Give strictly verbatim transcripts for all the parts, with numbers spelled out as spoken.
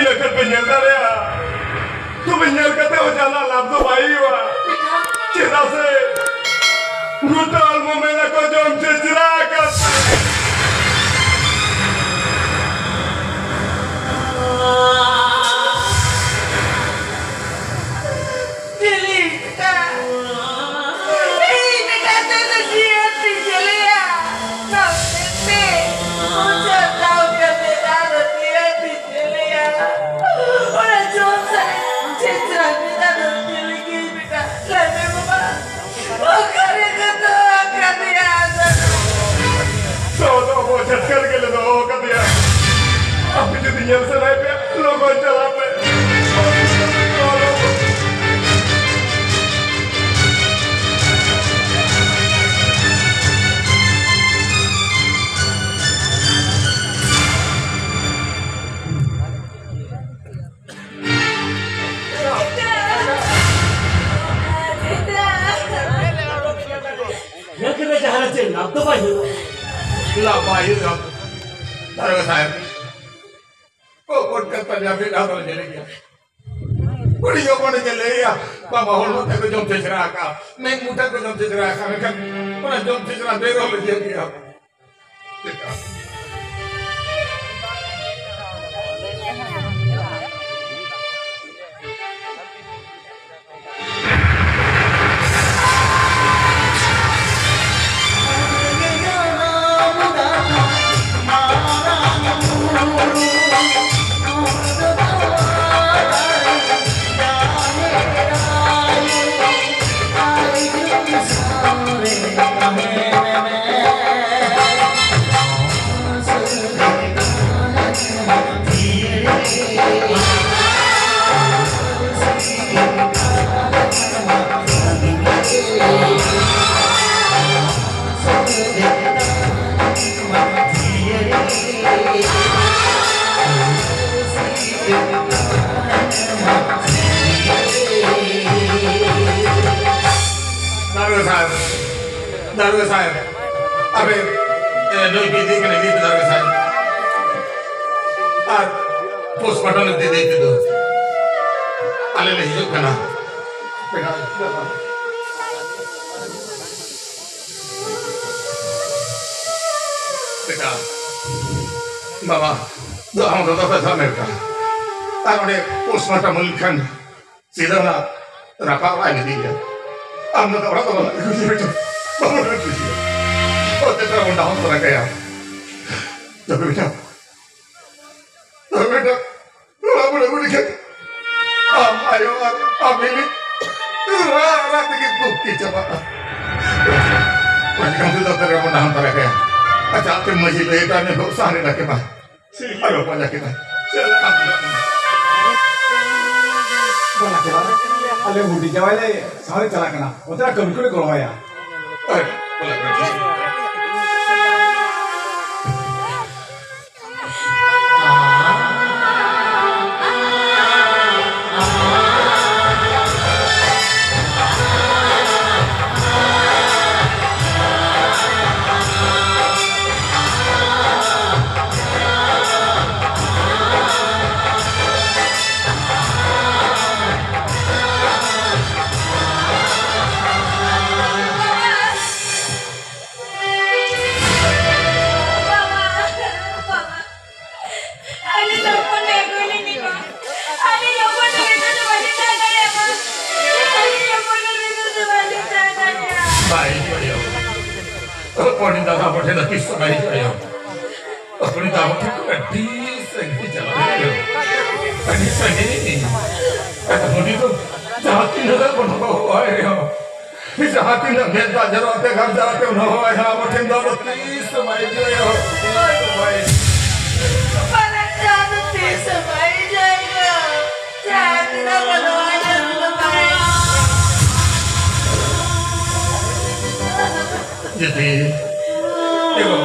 ᱡᱚᱠᱷᱚᱱ ᱯᱮ ᱧᱮᱞ ᱫᱟᱲᱮᱭᱟᱜᱼᱟ, ᱛᱚᱵᱮ ᱧᱮᱞ ᱠᱟᱛᱮ ᱦᱚᱸ ᱡᱟᱦᱟᱱᱟᱜ ᱞᱟᱵᱷ ᱫᱚ ᱵᱟᱭ ᱦᱩᱭᱩᱜᱼᱟ᱾ ᱪᱮᱫᱟᱜ ᱥᱮ ᱜᱚᱴᱟ ᱦᱚᱲᱢᱚ ᱢᱮᱱᱟ ᱠᱚ ᱡᱚᱢ ᱪᱮᱪᱨᱟ ᱟᱠᱟᱫ᱾ ᱪᱤᱞᱤ ᱵᱮᱴᱟ? ᱤᱧ ᱵᱮᱴᱟ ᱛᱮ ᱫᱚ ᱡᱤᱭᱚᱱ ᱛᱤᱧ ᱪᱟᱞᱮᱭᱟ᱾ ᱱᱚᱣᱟ ᱛᱮ ᱢᱩᱪᱟᱹᱫ ᱫᱟᱣ ᱠᱟᱛᱮ ᱟᱫᱚ ᱡᱤᱭᱚᱱ ᱛᱤᱧ ᱪᱟᱞᱮᱭᱟ᱾ ᱚᱱᱟ ᱡᱚᱢ ᱥᱟᱨᱮ ᱪᱮᱪᱨᱟ ᱵᱮᱴᱟ ᱫᱚ ᱪᱤᱞᱤ ᱜᱮ ᱵᱮᱴᱟ? ᱞᱟᱹᱭ ᱢᱮ ᱵᱟᱵᱟ᱾ ᱚᱠᱟᱨᱮ ᱠᱚ ᱫᱚᱦᱚ ᱟᱠᱟᱫᱮᱭᱟ ᱟᱫᱚ? ᱫᱚᱦᱚ ᱫᱚ ᱟᱵᱚ ᱪᱷᱟᱴᱠᱟ ᱨᱮᱜᱮ ᱞᱮ ᱫᱚᱦᱚ ᱟᱠᱟᱫᱮᱭᱟ᱾ ᱟᱯᱮ ᱡᱩᱫᱤ ᱧᱮᱞ ᱥᱟᱱᱟᱭᱮᱫ ᱯᱮᱭᱟ, ᱞᱚᱜᱚᱱ ᱪᱟᱞᱟᱜ ᱯᱮ᱾ ᱧᱮᱞ ᱠᱟᱛᱮ ᱡᱟᱦᱟᱸ ᱪᱮᱫ ᱞᱟᱵᱷ ᱫᱚ ᱵᱟᱭ ᱦᱩᱭᱩᱜᱼᱟ᱾ ᱞᱟᱵᱷ ᱵᱟᱭ ᱦᱩᱭᱩᱜᱼᱟ᱾ ᱫᱟᱨᱳᱜᱟ ᱥᱟᱦᱮᱵᱽ, ᱠᱚ ᱠᱳᱞᱠᱟᱛᱟ ᱡᱟᱹᱯᱤᱫ ᱟᱫᱚ ᱧᱮᱞᱮ ᱜᱮᱭᱟ᱾ ᱠᱩᱲᱤ ᱦᱚᱯᱚᱱ ᱜᱮ ᱞᱟᱹᱭᱟ, "ᱵᱟᱵᱟ, ᱦᱚᱲᱢᱚ ᱛᱟᱠᱚ ᱡᱚᱢ ᱪᱮᱪᱨᱟ ᱟᱠᱟᱫ, ᱢᱮᱫ ᱢᱩᱴᱷᱟᱹ ᱠᱚ ᱡᱚᱢ ᱪᱮᱪᱨᱟ ᱟᱠᱟᱫ, ᱢᱮᱱᱠᱷᱟᱱ ᱚᱱᱟ ᱡᱚᱢ ᱪᱮᱪᱨᱟ ᱵᱮᱜᱚᱨ ᱞᱮ ᱧᱮᱞ ᱜᱮᱭᱟ᱾" ᱫᱟᱨᱳᱜᱟ ᱥᱟᱦᱮᱵᱽ, ᱫᱟᱨᱳᱜᱟ ᱥᱟᱦᱮᱵᱽ, ᱟᱵᱮᱱ, ᱮ, ᱱᱩᱭ ᱵᱤᱫᱤ ᱠᱟᱱᱟᱭ, ᱵᱤᱫᱤ ᱫᱟᱨᱳᱜᱟ ᱥᱟᱦᱮᱵᱽ᱾ ᱟᱨ ᱯᱳᱥᱴᱢᱚᱨᱴᱮᱢ ᱤᱫᱤ ᱤᱫᱤ ᱛᱮᱫᱚ ᱟᱞᱮ ᱞᱮ ᱦᱤᱡᱩᱜ ᱠᱟᱱᱟ᱾ ᱯᱮᱲᱟ, ᱵᱮᱴᱟ, ᱵᱟᱵᱟ ᱫᱚ ᱟᱢ ᱫᱚ ᱫᱚᱠᱟ ᱡᱷᱟᱢᱮᱞ ᱠᱟᱱᱟ᱾ ᱟᱨ ᱚᱸᱰᱮ ᱯᱳᱥᱴᱢᱚᱨᱴᱮᱢ ᱦᱩᱭ ᱞᱮᱱᱠᱷᱟᱱ ᱥᱤᱫᱷᱟᱹ ᱚᱱᱟ ᱨᱟᱯᱟᱜ ᱚᱲᱟᱜ ᱮᱢ ᱤᱫᱤᱭᱮᱭᱟ᱾ ᱟᱢ ᱫᱚ ᱚᱲᱟᱜ ᱫᱚ ᱵᱟᱵᱚᱱ ᱟᱹᱜᱩᱭᱟ, ᱵᱮᱴᱟ᱾ ᱵᱟᱵᱚᱱ ᱟᱹᱜᱩᱭᱟ᱾ ᱚᱛᱮ ᱛᱮ ᱵᱚᱱ ᱰᱟᱦᱚᱢ ᱛᱚᱨᱟ ᱠᱟᱭᱟ᱾ ᱛᱚᱵᱮ ᱵᱮᱴᱟ, ᱛᱚᱵᱮ ᱵᱮᱴᱟ, ᱚᱲᱟᱜ ᱵᱚᱱ ᱟᱹᱜᱩ ᱞᱮᱠᱷᱟᱱ ᱟᱢ ᱟᱭᱳ ᱟᱨ ᱟᱢ ᱦᱤᱞᱤ ᱨᱟᱜ ᱨᱟᱜ ᱛᱮᱜᱮ ᱫᱩᱠ ᱠᱤᱱ ᱪᱟᱵᱟᱜᱼᱟ᱾ ᱚᱱᱟ ᱪᱤᱠᱟᱹ ᱛᱮ ᱫᱚ ᱚᱛᱮ ᱨᱮ ᱵᱚᱱ ᱰᱟᱦᱚᱢ ᱛᱚᱨᱟ ᱠᱟᱭᱟ᱾ ᱟᱪᱪᱷᱟ, ᱟᱯᱮ ᱢᱟᱹᱡᱷᱤ ᱞᱟᱹᱭ ᱠᱟᱜ ᱢᱮ, ᱵᱟᱹᱦᱩ ᱥᱟᱦᱨᱮ ᱰᱟᱠᱮ ᱢᱟ᱾ ᱟᱞᱚ ᱯᱟᱸᱡᱟ ᱠᱮᱫᱟ᱾ ᱵᱟᱞᱟ ᱠᱮᱫᱟ᱾ ᱟᱞᱮ ᱦᱩᱰᱤᱧ ᱡᱟᱶᱟᱭ ᱞᱮ ᱥᱟᱶ ᱞᱮ ᱪᱟᱞᱟᱜ ᱠᱟᱱᱟ᱾ ᱚᱱᱛᱮ ᱨᱮ ᱠᱟᱹᱢᱤ ᱠᱚᱞᱮ ᱜᱚᱲᱚ ᱟᱭᱟ᱾ ᱟᱨ ᱵᱟᱞᱟ ᱠᱮᱫᱟ᱾ ᱵᱟᱵᱟ, ᱵᱟᱵᱟ, ᱟᱹᱞᱤᱧ ᱫᱚ ᱦᱚᱯᱚᱱ ᱮ ᱟᱹᱜᱩ ᱞᱤᱧ ᱢᱟ᱾ ᱟᱹᱞᱤᱧ ᱦᱚᱯᱚᱱ ᱫᱚ ᱱᱤᱛᱚᱜ ᱫᱚ ᱵᱟᱹᱞᱤᱧ ᱛᱟᱦᱮᱸ ᱫᱟᱲᱮᱭᱟᱜᱼᱟ ᱢᱟ᱾ ᱟᱹᱞᱤᱧ ᱦᱚᱯᱚᱱ ᱫᱚ ᱱᱤᱛᱚᱜ ᱫᱚ ᱵᱟᱹᱞᱤᱧ ᱛᱟᱦᱮᱸ ᱫᱟᱲᱮᱭᱟᱜᱼᱟ᱾ ᱵᱟᱭ ᱦᱩᱭᱩᱜᱼᱟ᱾ ᱦᱚᱯᱚᱱ ᱫᱟᱫᱟ ᱦᱚᱯᱚᱱ ᱴᱷᱮᱱ ᱫᱚ ᱛᱤᱥ ᱦᱚᱸ ᱵᱟᱭ ᱦᱤᱡᱩᱜᱼᱟ᱾ ᱦᱚᱯᱚᱱ ᱫᱟᱫᱟ ᱦᱚᱯᱚᱱ ᱴᱷᱮᱱ ᱟᱹᱰᱤ ᱥᱟᱺᱜᱤᱧ ᱪᱟᱞᱟᱜ ᱦᱩᱭᱩᱜᱼᱟ᱾ ᱟᱹᱰᱤ ᱥᱟᱺᱜᱤᱧ᱾ ᱟᱫᱚ ᱩᱱᱤ ᱫᱚ ᱡᱟᱦᱟᱸ ᱛᱤᱱᱟᱹᱜ ᱵᱚᱱ ᱦᱚᱦᱚᱣᱟᱭ ᱨᱮᱦᱚᱸ, ᱡᱟᱦᱟᱸ ᱛᱤᱱᱟᱹᱜ ᱢᱮᱫ ᱫᱟᱜ ᱡᱚᱨᱚᱜ ᱛᱮ ᱜᱟᱨᱡᱟᱣ ᱛᱮ ᱩᱱᱟᱹᱜ ᱦᱚᱸ ᱟᱭᱢᱟ ᱟᱵᱚ ᱴᱷᱮᱱ ᱫᱚ ᱟᱫᱚ ᱛᱤᱥ ᱦᱚᱸ ᱵᱟᱭ ᱦᱤᱡᱩᱜᱼᱟ᱾ ᱵᱟᱭ ᱦᱤᱡᱩᱜᱼᱟ᱾ ᱯᱟᱞᱮᱱ ᱪᱟᱸᱫᱚ ᱛᱤᱥ ᱦᱚᱸ ᱵᱟᱭ ᱦᱤᱡᱩᱜᱼᱟ᱾ ᱡᱟᱦᱟᱸ ᱛᱤᱱᱟᱹᱜ ᱵᱚᱱ ᱦᱚᱦᱚᱭᱟ ᱩᱱᱟᱹᱜ ᱵᱟᱭ ᱦᱤᱡᱩᱜᱼᱟ᱾ ᱡᱩᱫᱤ ᱮᱜᱳ,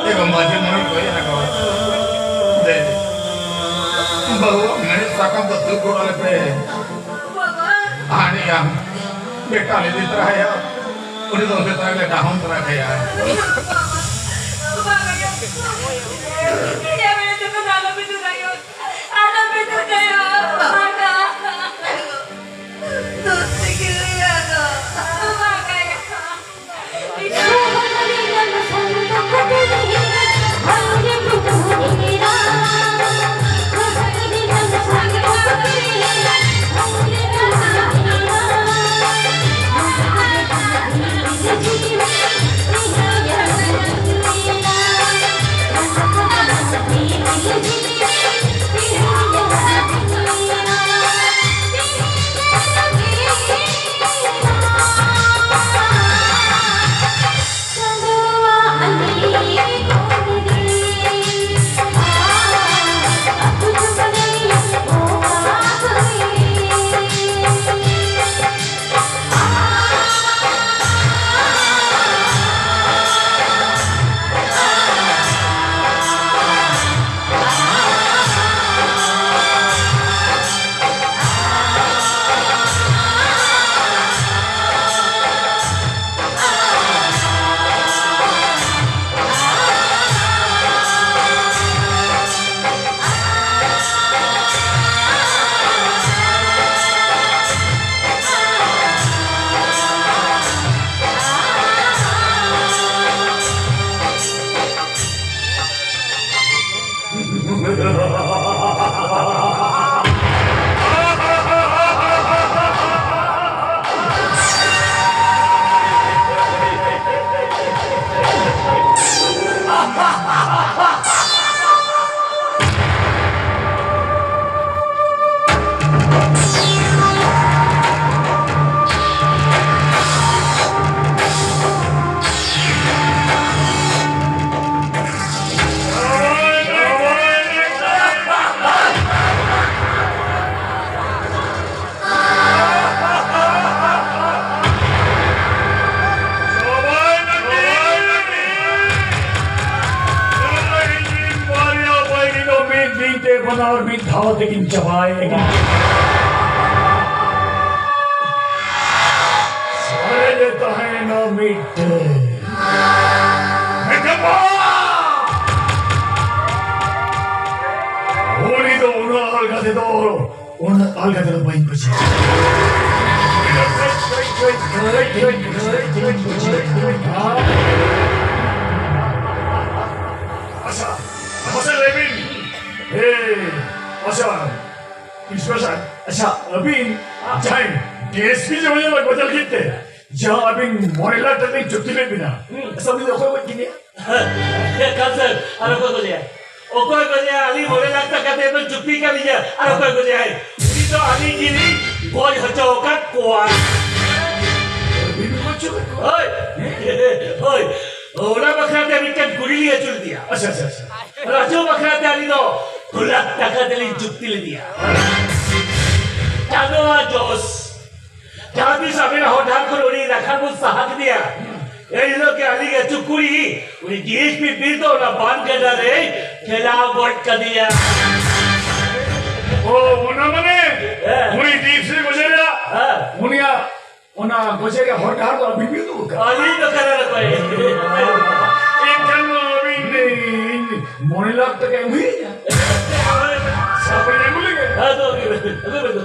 ᱮᱜᱳ ᱢᱟᱹᱡᱷᱤ ᱢᱚᱬᱮ ᱠᱚ ᱮᱱᱟ ᱠᱚ᱾ ᱫᱮ, ᱵᱟᱹᱦᱩᱣᱟᱜ ᱢᱮᱲᱦᱮᱫ ᱥᱟᱠᱟᱢ ᱫᱚ ᱛᱩᱫ ᱜᱚᱫ ᱟᱞᱮ ᱯᱮ᱾ ᱵᱟᱵᱟ᱾ ᱟᱨ ᱤᱧ ᱟᱢ ᱵᱮᱴᱟ ᱞᱮ ᱤᱫᱤ ᱛᱚᱨᱟᱭᱟ᱾ ᱩᱱᱤ ᱫᱚ ᱚᱸᱰᱮ ᱛᱟᱭ ᱞᱮ ᱰᱟᱦᱚᱢ ᱛᱚᱨᱟ ᱠᱟᱭᱟ᱾ ᱵᱟᱵᱟ ᱜᱚ᱾ ᱤᱧᱟᱹᱜ ᱢᱮᱲᱦᱮᱫ ᱥᱟᱠᱟᱢ ᱫᱚ ᱟᱞᱚ ᱯᱮ ᱛᱩᱫᱟ ᱜᱚ᱾ ᱟᱨ ᱢᱤᱫ ᱫᱷᱟᱣ ᱛᱮᱠᱤᱱ ᱪᱟᱵᱟᱭᱮᱱᱟ᱾ ᱥᱟᱨᱮᱡ ᱮ ᱛᱟᱦᱮᱸᱭᱮᱱᱟ ᱢᱤᱫᱴᱮᱱ᱾ ᱢᱤᱫᱴᱮᱱ ᱵᱟᱵᱟ! ᱩᱱᱤ ᱫᱚ ᱚᱱᱟ ᱟᱞᱜᱟ ᱛᱮᱫᱚ, ᱚᱱᱟ ᱟᱞᱜᱟ ᱛᱮᱫᱚ ᱵᱟᱹᱧ ᱯᱟᱹᱪᱷᱤ᱾ ᱟᱪᱪᱷᱟ, ᱢᱟᱥᱮ ᱞᱟᱹᱭ ᱵᱤᱱ᱾ ᱦᱮ, ᱟᱪᱪᱷᱟ, ᱤᱱᱥᱯᱮᱠᱴᱚᱨ, ᱟᱪᱪᱷᱟ, ᱟᱹᱵᱤᱱ ᱡᱟᱦᱟᱸᱭ ᱰᱤ ᱮᱥ ᱯᱤ ᱡᱮ ᱩᱱᱤ ᱞᱟᱜᱚᱡ ᱞᱟᱹᱜᱤᱫ ᱛᱮ ᱡᱟᱦᱟᱸ ᱟᱹᱵᱤᱱ ᱢᱚᱬᱮ ᱞᱟᱠᱷ ᱴᱟᱠᱟ ᱞᱤᱧ ᱪᱩᱠᱛᱤ ᱞᱮᱫ ᱵᱤᱱᱟ, ᱦᱩᱸ᱾ ᱟᱪᱪᱷᱟ, ᱩᱱᱤ ᱫᱚ ᱚᱠᱚᱭ ᱜᱚᱡ ᱠᱮᱫᱮᱭᱟ? ᱦᱮᱸ, ᱦᱮᱸ, ᱠᱟᱱ ᱥᱟᱨ, ᱟᱨ ᱚᱠᱚᱭ ᱜᱚᱡᱮᱭᱟ? ᱚᱠᱚᱭ ᱜᱚᱡᱮᱭᱟ? ᱟᱹᱞᱤᱧ ᱢᱚᱬᱮ ᱞᱟᱠᱷ ᱴᱟᱠᱟ ᱛᱮ ᱵᱮᱱ ᱪᱩᱠᱛᱤ ᱠᱟᱫ ᱞᱤᱧᱟ, ᱟᱨ ᱚᱠᱚᱭ ᱜᱚᱡᱮᱭᱟᱭ? ᱩᱱᱤ ᱫᱚ ᱟᱹᱞᱤᱧ ᱜᱮᱞᱤᱧ ᱜᱚᱡ ᱦᱚᱪᱚ ᱟᱠᱟᱫ ᱠᱚᱣᱟ᱾ ᱟᱹᱵᱤᱱ ᱵᱤᱱ ᱜᱚᱡ ᱦᱚᱪᱚ ᱟᱠᱟᱫ ᱠᱚᱣᱟ? ᱦᱳᱭ, ᱦᱳᱭ, ᱚᱱᱟ ᱵᱟᱠᱷᱨᱟ ᱛᱮ ᱢᱤᱫᱴᱮᱱ ᱠᱩᱲᱤ ᱞᱤᱧ ᱟᱹᱪᱩᱨ ᱞᱮᱫᱮᱭᱟ᱾ ᱟᱪᱪᱷᱟ, ᱟᱪᱪᱷᱟ, ᱟᱪᱪᱷᱟ᱾ ᱨᱟᱡᱩ ᱵᱟᱠᱷᱨᱟ ᱛᱮ ᱟᱹᱞᱤᱧ ᱫᱚ ᱫᱩ ᱞᱟᱠᱷ ᱴᱟᱠᱟ ᱛᱮᱞᱤᱧ ᱪᱩᱠᱛᱤ ᱞᱮᱫᱮᱭᱟ᱾ ᱪᱟᱸᱫᱳᱣᱟᱜ ᱡᱚᱥ, ᱡᱟᱦᱟᱸ ᱛᱤᱥ ᱟᱵᱮᱱᱟᱜ ᱦᱚᱨ ᱰᱟᱦᱟᱨ ᱠᱷᱚᱱ ᱩᱱᱤ ᱨᱟᱠᱷᱟ ᱵᱚᱱ ᱥᱟᱦᱟ ᱠᱮᱫᱮᱭᱟ, ᱮᱱ ᱦᱤᱞᱳᱜ ᱜᱮ ᱟᱹᱞᱤᱧ ᱟᱹᱛᱩ ᱠᱩᱲᱤ ᱩᱱᱤ ᱰᱤ ᱮᱥ ᱯᱤ ᱵᱤᱨ ᱫᱚ ᱚᱱᱟ ᱵᱟᱱ ᱜᱟᱰᱟ ᱨᱮᱭ ᱴᱷᱮᱞᱟᱣ ᱜᱚᱡ ᱠᱟᱫᱮᱭᱟ᱾ ᱚ, ᱚᱱᱟ ᱢᱟᱱᱮ ᱦᱮᱸ᱾ ᱩᱱᱤ ᱰᱤ ᱮᱥ ᱯᱤ ᱜᱚᱡᱮ ᱨᱮᱭᱟᱜ ᱦᱮᱸ᱾ ᱩᱱᱤᱭᱟᱜ ᱚᱱᱟ ᱜᱚᱡᱮ ᱨᱮᱭᱟᱜ ᱦᱚᱨ ᱰᱟᱦᱟᱨ ᱫᱚ ᱟᱹᱵᱤᱱ ᱵᱤᱱ ᱩᱫᱩᱜ ᱟᱠᱟᱫ᱾ ᱟᱹᱞᱤᱧ ᱫᱚ ᱠᱟᱱᱟ ᱞᱮ ᱠᱚᱭ᱾ ᱮᱱᱠᱷᱟᱱ ᱢᱟ ᱟᱹᱵᱤᱱ ᱤᱧ ᱢᱚᱬᱮ ᱞᱟᱠᱷ ᱴᱟᱠᱟ ᱮᱢ ᱦᱩᱭ ᱟᱹᱧᱟ᱾ ᱥᱟᱵ ᱟᱹᱜᱩ ᱞᱮᱜᱮ᱾ ᱦᱮᱸ, ᱫᱚ ᱟᱹᱜᱩᱭ ᱵᱮᱱ, ᱟᱹᱜᱩᱭ ᱵᱮᱱ ᱫᱚ᱾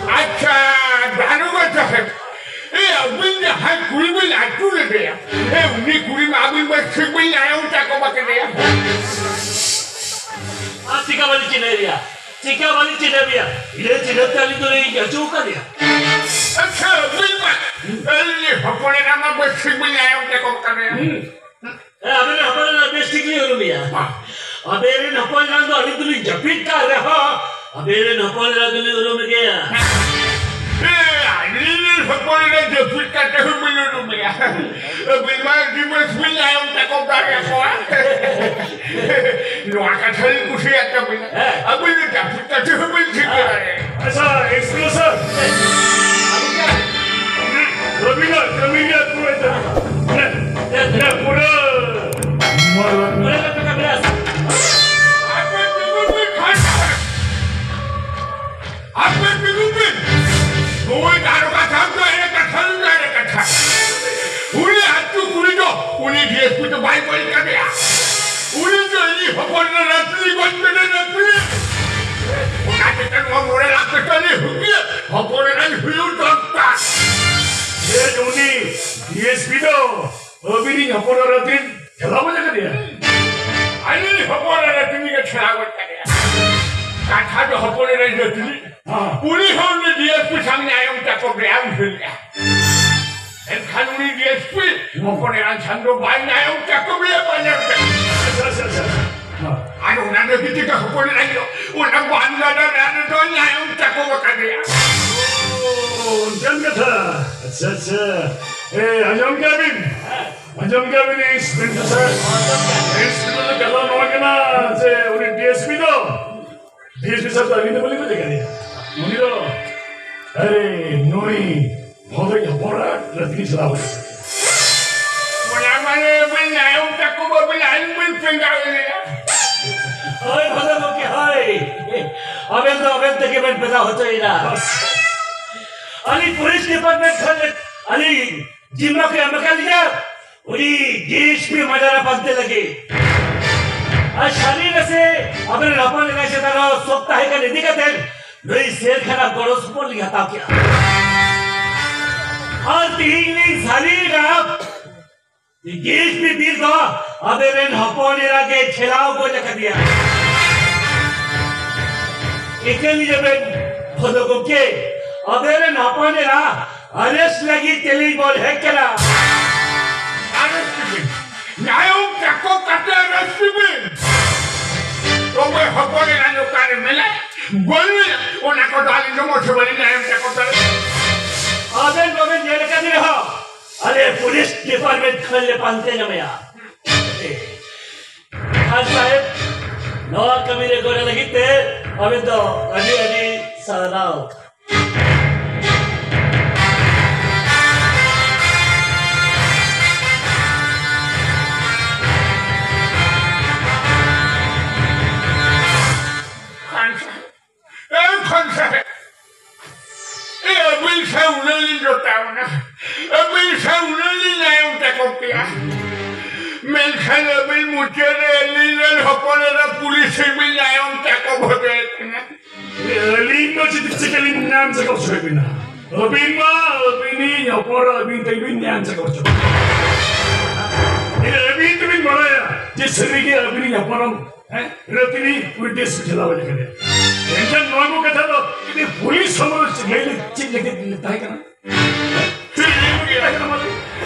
ᱟᱪᱪᱷᱟ, ᱫᱟᱨᱳᱜᱟ ᱥᱟᱦᱮᱵᱽ, ᱮ, ᱟᱹᱵᱤᱱ ᱡᱟᱦᱟᱸᱭ ᱠᱩᱲᱤ ᱵᱤᱱ ᱟᱹᱪᱩ ᱞᱮᱫᱮᱭᱟ, ᱮ, ᱩᱱᱤ ᱠᱩᱲᱤ ᱢᱟ ᱟᱹᱵᱤᱱ ᱢᱟ ᱴᱷᱤᱠ ᱵᱤᱱ ᱞᱟᱭᱚᱝ ᱪᱟᱠᱚ ᱵᱟᱠᱮ ᱞᱟᱹᱭᱟ᱾ ᱟᱨ ᱪᱤᱠᱟ ᱵᱟᱹᱞᱤᱧ ᱪᱤᱱᱦᱟᱹᱣ ᱮᱭᱟ? ᱪᱤᱠᱟ ᱵᱟᱹᱞᱤᱧ ᱪᱤᱱᱦᱟᱹᱣ ᱮᱭᱟ? ᱤᱱᱟᱹ ᱪᱤᱱᱦᱟᱹᱣ ᱛᱮ ᱟᱹᱞᱤᱧ ᱫᱚᱞᱤᱧ ᱟᱹᱪᱩ ᱟᱠᱟᱫᱮᱭᱟ᱾ ᱟᱪᱪᱷᱟ, ᱟᱹᱵᱤᱱ ᱢᱟ, ᱟᱹᱞᱤᱧ ᱦᱚᱯᱚᱱ ᱮᱨᱟ ᱢᱟ ᱵᱮᱥ ᱴᱷᱤᱠ ᱵᱤᱱ ᱞᱟᱭᱚᱝ ᱪᱟᱠᱚ ᱵᱟᱠᱮ ᱞᱟᱹᱭᱟ᱾ ᱦᱩᱸ᱾ ᱦᱮᱸ, ᱟᱵᱮᱱ ᱨᱮᱱ ᱦᱚᱯᱚᱱ ᱮᱨᱟ ᱵᱮᱥ ᱴᱷᱤᱠ ᱞᱤᱧ ᱩᱨᱩᱢᱮᱭᱟ᱾ ᱦᱮᱸ᱾ ᱟᱵᱮᱱ ᱨᱮᱱ ᱦᱚᱯᱚᱱ ᱮᱨᱟ ᱫᱚ ᱟᱹᱞᱤᱧ ᱫᱚᱞᱤᱧ ᱡᱟᱹᱯᱤᱫ ᱠᱟᱜ ᱨᱮᱦᱚᱸ, ᱟᱵᱮᱱ ᱨᱮᱱ ᱦᱚᱯᱚᱱ ᱮᱨᱟ ᱫᱚᱞᱤᱧ ᱩᱨᱩᱢ ᱜᱮᱭᱟ᱾ ᱦᱮᱸ, ᱟᱹᱞᱤᱧ ᱨᱮᱱ ᱦᱚᱯᱚᱱ ᱮᱨᱟ ᱡᱟᱹᱯᱤᱫ ᱠᱟᱛᱮ ᱦᱚᱸ ᱵᱤᱱ ᱩᱨᱩᱢᱮᱭᱟ᱾ ᱟᱹᱵᱤᱱ ᱢᱟ ᱟᱹᱰᱤ ᱵᱮᱥ ᱵᱤᱱ ᱞᱟᱭᱚᱝ ᱛᱟᱠᱚ ᱫᱟᱲᱮᱭᱟᱠᱚᱣᱟ᱾ ᱱᱚᱣᱟ ᱠᱟᱛᱷᱟ ᱞᱤᱧ ᱠᱩᱥᱤᱭᱟᱜ ᱛᱟᱹᱵᱤᱱᱟ᱾ ᱦᱮᱸ᱾ ᱟᱹᱵᱤᱱ ᱫᱚ ᱡᱟᱹᱯᱤᱫ ᱠᱟᱛᱮ ᱦᱚᱸ ᱵᱤᱱ ᱴᱷᱤᱠᱟᱹ ᱫᱟᱲᱮᱭᱟᱜᱼᱟ᱾ ᱟᱪᱪᱷᱟ, ᱤᱱᱥᱯᱮᱠᱴᱚᱨ ᱥᱟᱨ᱾ ᱟᱹᱵᱤᱱ ᱪᱮᱫ? ᱠᱟᱹᱢᱤ ᱫᱚ, ᱠᱟᱹᱢᱤ ᱜᱮ ᱯᱩᱨᱟᱹ ᱪᱟᱞᱟᱜᱼᱟ᱾ ᱱᱮ, ᱱᱮ, ᱯᱩᱨᱟᱹ᱾ ᱢᱚᱨᱚᱱ᱾ ᱯᱩᱨᱟᱹ ᱠᱟᱛᱷᱟ ᱠᱟᱱᱟ᱾ ᱟᱯᱮ ᱛᱤᱸᱜᱩ ᱯᱮ ᱠᱷᱟᱱ᱾ ᱟᱯᱮ ᱛᱤᱸᱜᱩ ᱯᱮ᱾ ᱱᱩᱭ ᱫᱟᱨᱚᱜᱟ ᱥᱟᱶ ᱫᱚ ᱮᱲᱮ ᱠᱟᱛᱷᱟ ᱞᱟᱹᱭ ᱫᱟ, ᱮᱲᱮ ᱠᱟᱛᱷᱟ᱾ ᱩᱱᱤ ᱟᱹᱛᱩ ᱠᱩᱲᱤ ᱫᱚ, ᱩᱱᱤ ᱰᱤ ᱮᱥ ᱯᱤ ᱫᱚ ᱵᱟᱭ ᱵᱟᱹᱲᱤᱡ ᱠᱟᱫᱮᱭᱟ᱾ ᱩᱱᱤ ᱫᱚ ᱤᱧ ᱦᱚᱯᱚᱱ ᱨᱮ ᱨᱟᱹᱛᱞᱤ ᱜᱚᱡ ᱠᱮᱫᱮ ᱨᱟᱹᱛᱞᱤ᱾ ᱚᱱᱟ ᱪᱮᱛᱟᱱ ᱱᱚᱣᱟ ᱢᱚᱬᱮ ᱞᱟᱠᱷ ᱴᱟᱠᱟ ᱨᱤᱱᱤᱡ ᱦᱩᱠᱤᱭᱟᱹ ᱦᱚᱯᱚᱱ ᱮᱨᱟᱧ ᱦᱩᱭᱩᱜ ᱫᱚᱨᱠᱟᱨ᱾ ᱪᱮᱫ ᱩᱱᱤ ᱰᱤ ᱮᱥ ᱯᱤ ᱫᱚ ᱟᱹᱵᱤᱱᱤᱡ ᱦᱚᱯᱚᱱ ᱮᱨᱟ ᱠᱤᱱ ᱴᱷᱮᱞᱟᱣ ᱜᱚᱡ ᱟᱠᱟᱫᱮᱭᱟ? ᱟᱹᱞᱤᱧ ᱦᱚᱯᱚᱱ ᱮᱨᱟ ᱠᱤᱱ ᱜᱮ ᱴᱷᱮᱞᱟᱣ ᱜᱚᱡ ᱠᱟᱫᱮᱭᱟ᱾ ᱠᱟᱛᱷᱟ ᱫᱚ ᱦᱚᱯᱚᱱ ᱮᱨᱟ ᱨᱟᱹᱛᱞᱤ᱾ ᱦᱮᱸ᱾ ᱩᱱᱤ ᱦᱚᱸ ᱩᱱᱤ ᱰᱤ ᱮᱥ ᱯᱤ ᱥᱟᱝ ᱧᱟᱭᱚᱢ ᱛᱟᱠᱚ ᱜᱮ ᱟᱹᱜᱩ ᱞᱮᱫᱼᱟ᱾ ᱮᱱᱠᱷᱟᱱ ᱩᱱᱤ ᱰᱤ ᱮᱥ ᱯᱤ ᱦᱚᱯᱚᱱ ᱮᱨᱟ ᱥᱟᱝ ᱫᱚ ᱵᱟᱭ ᱧᱟᱭᱚᱢ ᱛᱟᱠᱚ ᱜᱮᱭᱟ, ᱵᱟᱭ ᱧᱟᱭᱚᱢ ᱛᱟᱠᱚ᱾ ᱟᱪᱪᱷᱟ, ᱟᱪᱪᱷᱟ, ᱟᱪᱪᱷᱟ᱾ ᱦᱮᱸ᱾ ᱟᱨ ᱚᱱᱟ ᱞᱟᱹᱜᱤᱫ ᱛᱮ ᱦᱚᱯᱚᱱ ᱮᱨᱟ ᱫᱚ ᱚᱱᱟ ᱵᱟᱱ ᱜᱟᱰᱟ ᱨᱮ ᱫᱚ ᱧᱟᱭᱚᱢ ᱛᱟᱠᱚ ᱟᱠᱟᱫᱮᱭᱟ᱾ ᱚ, ᱚᱱᱠᱟᱱ ᱠᱟᱛᱷᱟ᱾ ᱟᱪᱪᱷᱟ, ᱟᱪᱪᱷᱟ᱾ ᱮ, ᱟᱸᱡᱚᱢ ᱜᱮᱭᱟ ᱵᱤᱱ? ᱟᱸᱡᱚᱢ ᱜᱮᱭᱟ ᱵᱤᱱ, ᱤᱱᱥᱯᱮᱠᱴᱚᱨ ᱥᱟᱦᱮᱵ? ᱤᱱᱥᱯᱮᱠᱴᱚᱨ ᱫᱚ ᱠᱟᱛᱷᱟ ᱱᱚᱣᱟ ᱠᱟᱱᱟ ᱡᱮ ᱩᱱᱤ ᱰᱤ ᱮᱥ ᱯᱤ ᱫᱚ ᱰᱤ ᱮᱥ ᱯᱤ ᱥᱟᱦᱮᱵ ᱫᱚ ᱟᱹᱞᱤᱧ ᱫᱚ ᱵᱟᱹᱞᱤᱧ ᱵᱩᱡᱽ ᱫᱟᱲᱮᱭᱟᱜ ᱠᱟᱱᱟ᱾ ᱩᱱᱤ ᱫᱚ, ᱟᱨᱮ, ᱱᱩᱭ ᱵᱷᱚᱫᱚᱡ ᱦᱚᱯᱚᱱ ᱨᱟᱜ ᱨᱟᱹᱛᱤ ᱥᱟᱞᱟ ᱵᱩᱡᱽ᱾ ᱚᱱᱟ ᱢᱟᱱᱮ ᱵᱤᱱ ᱟᱭᱚᱢ ᱛᱟᱠᱚ ᱵᱟᱹᱵᱤᱱ ᱟᱭᱚᱢ ᱵᱤᱱ ᱯᱮᱸᱫᱟᱣ ᱮᱱᱟ᱾ ᱦᱳᱭ, ᱵᱷᱚᱫᱚ ᱜᱚᱢᱠᱮ, ᱦᱳᱭ᱾ ᱟᱵᱮᱱ ᱫᱚ ᱟᱵᱮᱱ ᱛᱮᱜᱮ ᱵᱮᱱ ᱯᱮᱸᱫᱟᱣ ᱦᱚᱪᱚᱭᱮᱱᱟ᱾ ᱵᱟᱥ᱾ ᱟᱹᱞᱤᱧ ᱯᱩᱞᱤᱥ ᱰᱤᱯᱟᱨᱴᱢᱮᱱᱴ ᱠᱷᱚᱱ ᱟᱹᱞᱤᱧ ᱡᱤᱢᱢᱟ ᱠᱚ ᱮᱢ ᱟᱠᱟᱫ ᱞᱤᱧᱟ, ᱩᱱᱤ ᱰᱤ ᱮᱥ ᱯᱤ ᱢᱟᱰᱟᱨᱟ ᱯᱟᱱᱛᱮ ᱞᱟᱹᱜᱤᱫ᱾ ᱟᱨ ᱥᱟᱹᱨᱤ ᱱᱟᱥᱮ ᱟᱵᱮᱱ ᱦᱚᱯᱚᱱ ᱮᱨᱟ ᱪᱮᱛᱟᱱ ᱨᱮ ᱥᱚᱠ ᱛᱟᱦᱮᱸ ᱠᱟᱱ ᱤᱫᱤ ᱠᱟᱛᱮ ᱱᱩᱭ ᱥᱮᱨ ᱠᱷᱟᱱᱟᱜ ᱜᱚᱲᱚ ᱥᱚᱯᱚᱦᱚᱫ ᱞᱤᱧ ᱦᱟᱛᱟᱣ ᱠᱮᱜᱼᱟ᱾ ᱟᱨ ᱛᱤᱦᱤᱧ ᱞᱤᱧ ᱥᱟᱹᱨᱤᱭᱮᱱᱟ, ᱰᱤ ᱮᱥ ᱯᱤ ᱵᱤᱨ ᱫᱚ ᱟᱵᱮᱱ ᱨᱮᱱ ᱦᱚᱯᱚᱱ ᱮᱨᱟ ᱜᱮ ᱴᱷᱮᱞᱟᱣ ᱜᱚᱡ ᱟᱠᱟᱫᱮᱭᱟ᱾ ᱮᱠᱮᱱ ᱞᱟᱹᱭ ᱵᱮᱱ, ᱵᱷᱚᱫᱚ ᱜᱚᱢᱠᱮ, ᱟᱵᱮᱱ ᱨᱮᱱ ᱦᱚᱯᱚᱱ ᱮᱨᱟ ᱟᱨᱮᱥᱴ ᱞᱟᱹᱜᱤᱫ ᱛᱮᱞᱤᱧ ᱵᱚᱞᱦᱮ ᱠᱟᱱᱟ᱾ ᱟᱨᱮᱥᱴ ᱵᱮᱱ? ᱧᱟᱭᱚᱢ ᱪᱟᱠᱚ ᱠᱟᱛᱮ ᱟᱨᱮᱥᱴ ᱵᱮᱱ? ᱛᱚᱵᱮ ᱦᱚᱯᱚᱱ ᱮᱨᱟ ᱫᱚ ᱚᱠᱟᱨᱮ ᱢᱮᱱᱟᱭᱟ? ᱵᱟᱹᱱᱩᱭᱟ᱾ ᱚᱱᱟ ᱠᱚᱫᱚ ᱟᱹᱞᱤᱧ ᱫᱚ ᱢᱚᱴᱷᱮ ᱵᱟᱹᱞᱤᱧ ᱧᱟᱭᱚᱢ ᱪᱟᱠᱚ ᱫᱟᱲᱮᱭᱟᱜᱼᱟ᱾ ᱟᱵᱮᱱ ᱵᱟᱵᱮᱱ ᱧᱮᱞ ᱟᱠᱟᱫᱮ ᱨᱮᱦᱚᱸ, ᱟᱞᱮ ᱯᱩᱞᱤᱥ ᱰᱤᱯᱟᱨᱴᱢᱮᱱᱴ ᱠᱷᱚᱱ ᱞᱮ ᱯᱟᱱᱛᱮ ᱧᱟᱢᱮᱭᱟ᱾ ᱠᱷᱟᱱ ᱥᱟᱦᱮᱵ, ᱱᱚᱣᱟ ᱠᱟᱹᱢᱤ ᱨᱮ ᱜᱚᱲᱚ ᱞᱟᱹᱜᱤᱫ ᱛᱮ ᱟᱵᱮᱱ ᱫᱚ ᱟᱹᱰᱤ ᱟᱹᱰᱤ ᱥᱟᱨᱦᱟᱣ᱾ ᱠᱷᱟᱱ ᱟᱹᱵᱤᱱ ᱢᱩᱪᱟᱹᱫ ᱨᱮ ᱟᱹᱞᱤᱧ ᱨᱮᱱ ᱦᱚᱯᱚᱱ ᱮᱨᱟ ᱯᱩᱞᱤᱥ ᱨᱮᱵᱤᱱ ᱧᱟᱭᱚᱢ ᱪᱟᱠᱚ ᱵᱷᱚᱡᱚᱭᱮ ᱠᱟᱱᱟ᱾ ᱟᱹᱞᱤᱧ ᱫᱚ ᱪᱮᱫ ᱪᱤᱠᱟᱹᱞᱤᱧ ᱧᱟᱢ ᱪᱟᱠᱚ ᱦᱚᱪᱚᱭᱮᱫ ᱵᱤᱱᱟ? ᱟᱹᱵᱤᱱ ᱢᱟ ᱟᱹᱵᱤᱱᱤᱡ ᱦᱚᱯᱚᱱ ᱮᱨᱟ ᱟᱹᱵᱤᱱ ᱛᱮᱜᱮ ᱵᱤᱱ ᱧᱟᱢ ᱪᱟᱠᱚ ᱦᱚᱪᱚ᱾ ᱟᱹᱵᱤᱱ ᱫᱚᱵᱤᱱ ᱵᱟᱲᱟᱭᱟ ᱡᱮ ᱥᱟᱹᱨᱤᱜᱮ ᱟᱹᱵᱤᱱᱤᱡ ᱦᱚᱯᱚᱱ ᱮᱨᱟ, ᱦᱮᱸ, ᱨᱟᱹᱛᱤᱱᱤ ᱯᱩᱞᱤᱥ ᱴᱮᱥ ᱪᱟᱞᱟᱣ ᱦᱚᱪᱚ ᱠᱮᱫᱮᱭᱟ᱾ ᱮᱱᱠᱷᱟᱱ ᱱᱚᱣᱟ ᱠᱚ ᱠᱟᱛᱷᱟ ᱫᱚ ᱡᱩᱫᱤ ᱯᱩᱞᱤᱥ ᱥᱚᱢᱚᱭ ᱞᱟᱹᱭ ᱞᱮ ᱪᱮᱫ ᱞᱟᱹᱜᱤᱫ ᱛᱟᱦᱮᱸ ᱠᱟᱱᱟ?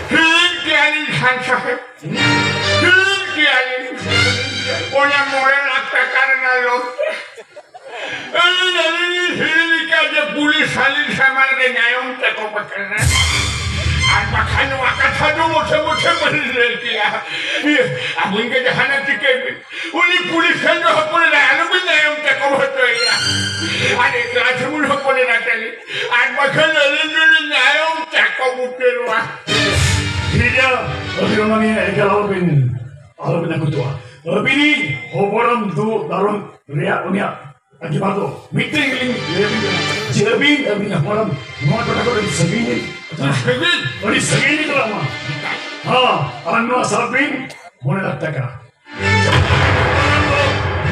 ᱦᱤᱲᱤᱧ ᱠᱮᱜᱼᱟ ᱞᱤᱧ ᱠᱷᱟᱱ ᱥᱟᱦᱮᱵᱽ, ᱦᱤᱲᱤᱧ ᱠᱮᱜᱼᱟ ᱞᱤᱧ᱾ ᱚᱱᱟ ᱢᱚᱬᱮ ᱞᱟᱠᱷ ᱴᱟᱠᱟ ᱨᱮᱱᱟᱜ ᱞᱳᱵᱷ ᱛᱮ ᱟᱹᱞᱤᱧ, ᱟᱹᱞᱤᱧ ᱞᱤᱧ ᱦᱤᱲᱤᱧ ᱠᱮᱜᱼᱟ ᱡᱮ ᱯᱩᱞᱤᱥ ᱟᱹᱞᱤᱧ ᱥᱟᱢᱟᱝ ᱨᱮ ᱧᱟᱭᱚᱢ ᱛᱮᱠᱚ ᱠᱟᱱᱟ᱾ ᱟᱨ ᱵᱟᱠᱷᱟᱱ ᱱᱚᱣᱟ ᱠᱟᱛᱷᱟ ᱫᱚ ᱢᱚᱴᱷᱮ ᱢᱚᱴᱷᱮ ᱵᱟᱹᱞᱤᱧ ᱞᱟᱹᱭ ᱠᱮᱭᱟ᱾ ᱤᱭᱟᱹ, ᱟᱹᱵᱤᱱ ᱜᱮ ᱡᱟᱦᱟᱱᱟᱜ ᱪᱤᱠᱟᱹᱭ ᱵᱤᱱ᱾ ᱩᱱᱤ ᱯᱩᱞᱤᱥ ᱴᱷᱮᱱ ᱫᱚ ᱦᱚᱯᱚᱱ ᱮᱨᱟ ᱟᱞᱚᱵᱤᱱ ᱧᱟᱭᱚᱢ ᱛᱮᱠᱚ ᱦᱚᱪᱚᱭᱮᱭᱟ᱾ ᱟᱨ ᱮᱠᱞᱟ ᱥᱩᱢᱩᱝ ᱦᱚᱯᱚᱱ ᱮᱨᱟ ᱛᱟᱹᱞᱤᱧ᱾ ᱟᱨ ᱵᱟᱠᱷᱟᱱ ᱟᱹᱞᱤᱧ ᱫᱚᱞᱤᱧ ᱧᱟᱭᱚᱢ ᱪᱟᱠᱚ ᱩᱛᱟᱹᱨᱚᱜᱼᱟ᱾ ᱴᱷᱤᱠ ᱜᱮᱭᱟ, ᱟᱹᱵᱤᱱ ᱚᱱᱟ ᱱᱤᱭᱮ ᱮᱠᱟᱞ ᱟᱞᱚᱵᱤᱱ, ᱟᱞᱚᱵᱤᱱ ᱟᱹᱜᱩᱛᱚᱜᱼᱟ᱾ ᱟᱹᱵᱤᱱᱤᱡ ᱦᱚᱯᱚᱱ ᱫᱩ ᱫᱟᱨᱚᱢ ᱨᱮᱭᱟᱜ ᱩᱱᱤᱭᱟᱜ ᱟᱹᱰᱤ ᱵᱟᱫᱚ ᱢᱤᱫᱴᱮᱱ ᱜᱮᱞᱤᱧ ᱞᱟᱹᱭ ᱟᱹᱵᱤᱱ ᱠᱟᱱᱟ ᱡᱮ ᱟᱹᱵᱤᱱ, ᱟᱹᱵᱤᱱ ᱦᱚᱯᱚᱱ ᱱᱚᱣᱟ ᱴᱚᱴᱷᱟ ᱠᱷᱚᱱ ᱟᱹᱰᱤ ᱥᱟᱺᱜᱤᱧ ᱨᱮ, ᱥᱟᱺᱜᱤᱧ? ᱟᱹᱰᱤ ᱥᱟᱺᱜᱤᱧ ᱨᱮ ᱪᱟᱞᱟᱜ ᱢᱟ᱾ ᱦᱮᱸ, ᱟᱨ ᱱᱚᱣᱟ ᱥᱟᱵ ᱵᱤᱱ, ᱢᱚᱬᱮ ᱞᱟᱠᱷ ᱴᱟᱠᱟ᱾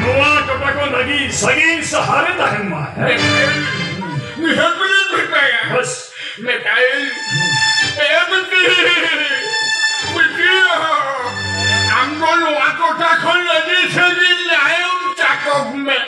ᱱᱚᱣᱟ ᱴᱚᱴᱷᱟ ᱠᱷᱚᱱ ᱟᱹᱰᱤ ᱥᱟᱺᱜᱤᱧ ᱥᱟᱦᱟᱨᱮ ᱛᱟᱦᱮᱱ ᱢᱟ᱾ ᱦᱮᱸ? ᱱᱤᱦᱟᱹᱛ ᱵᱤᱱ ᱢᱮᱛᱟᱭᱟ᱾ ᱵᱟᱥ᱾ ᱢᱮᱛᱟᱭᱟᱹᱧ, ᱮ ᱵᱤᱴᱤ, ᱵᱤᱴᱤ, ᱟᱢ ᱫᱚ ᱱᱚᱣᱟ ᱴᱚᱴᱷᱟ ᱠᱷᱚᱱ ᱟᱹᱰᱤ ᱥᱟᱺᱜᱤᱧ ᱧᱟᱭᱚᱢ ᱪᱟᱠᱚᱵ ᱢᱮ᱾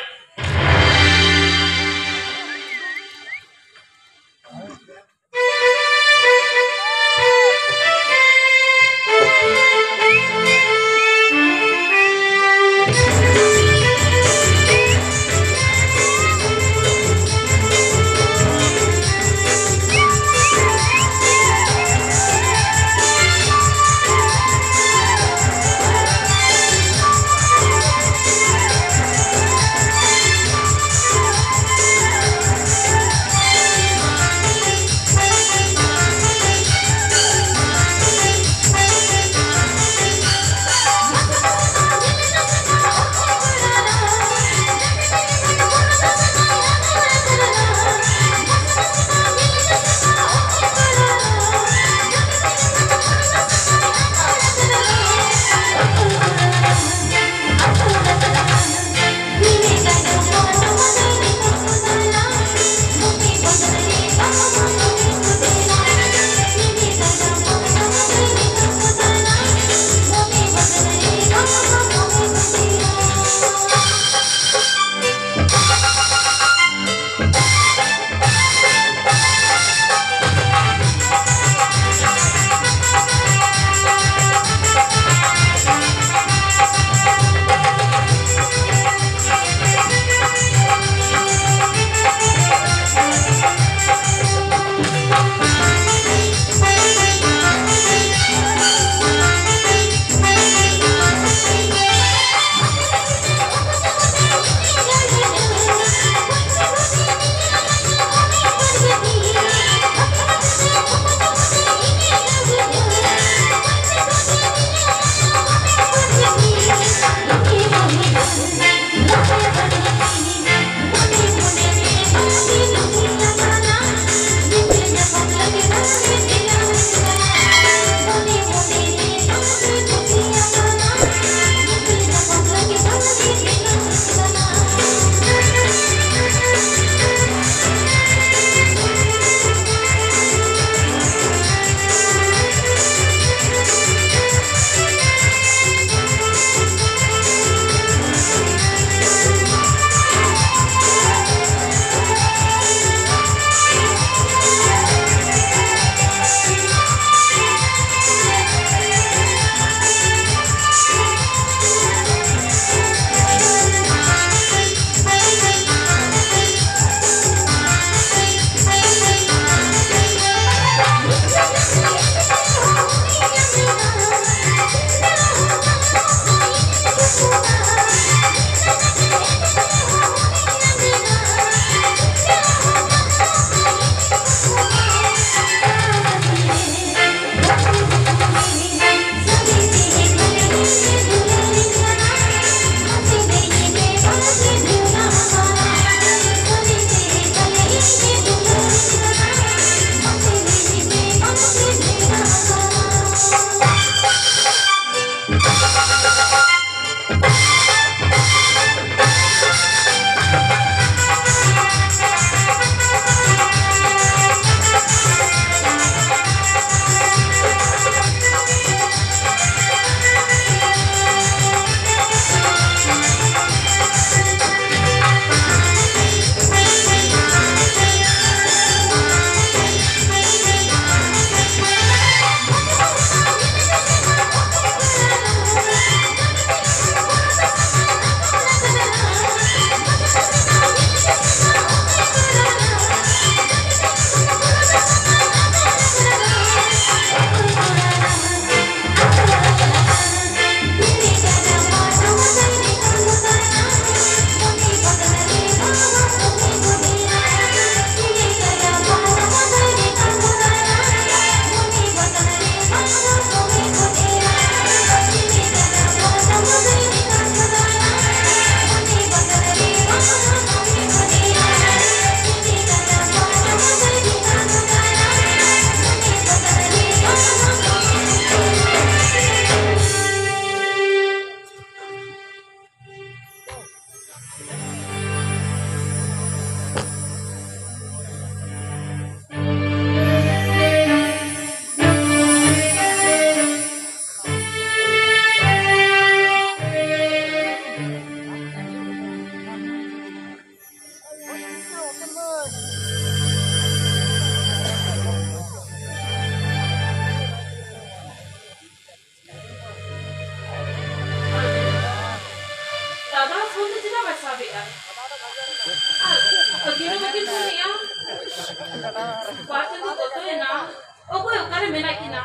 ᱚᱠᱚᱭ ᱚᱠᱟᱨᱮ ᱢᱮᱱᱟᱜ ᱠᱤᱱᱟ,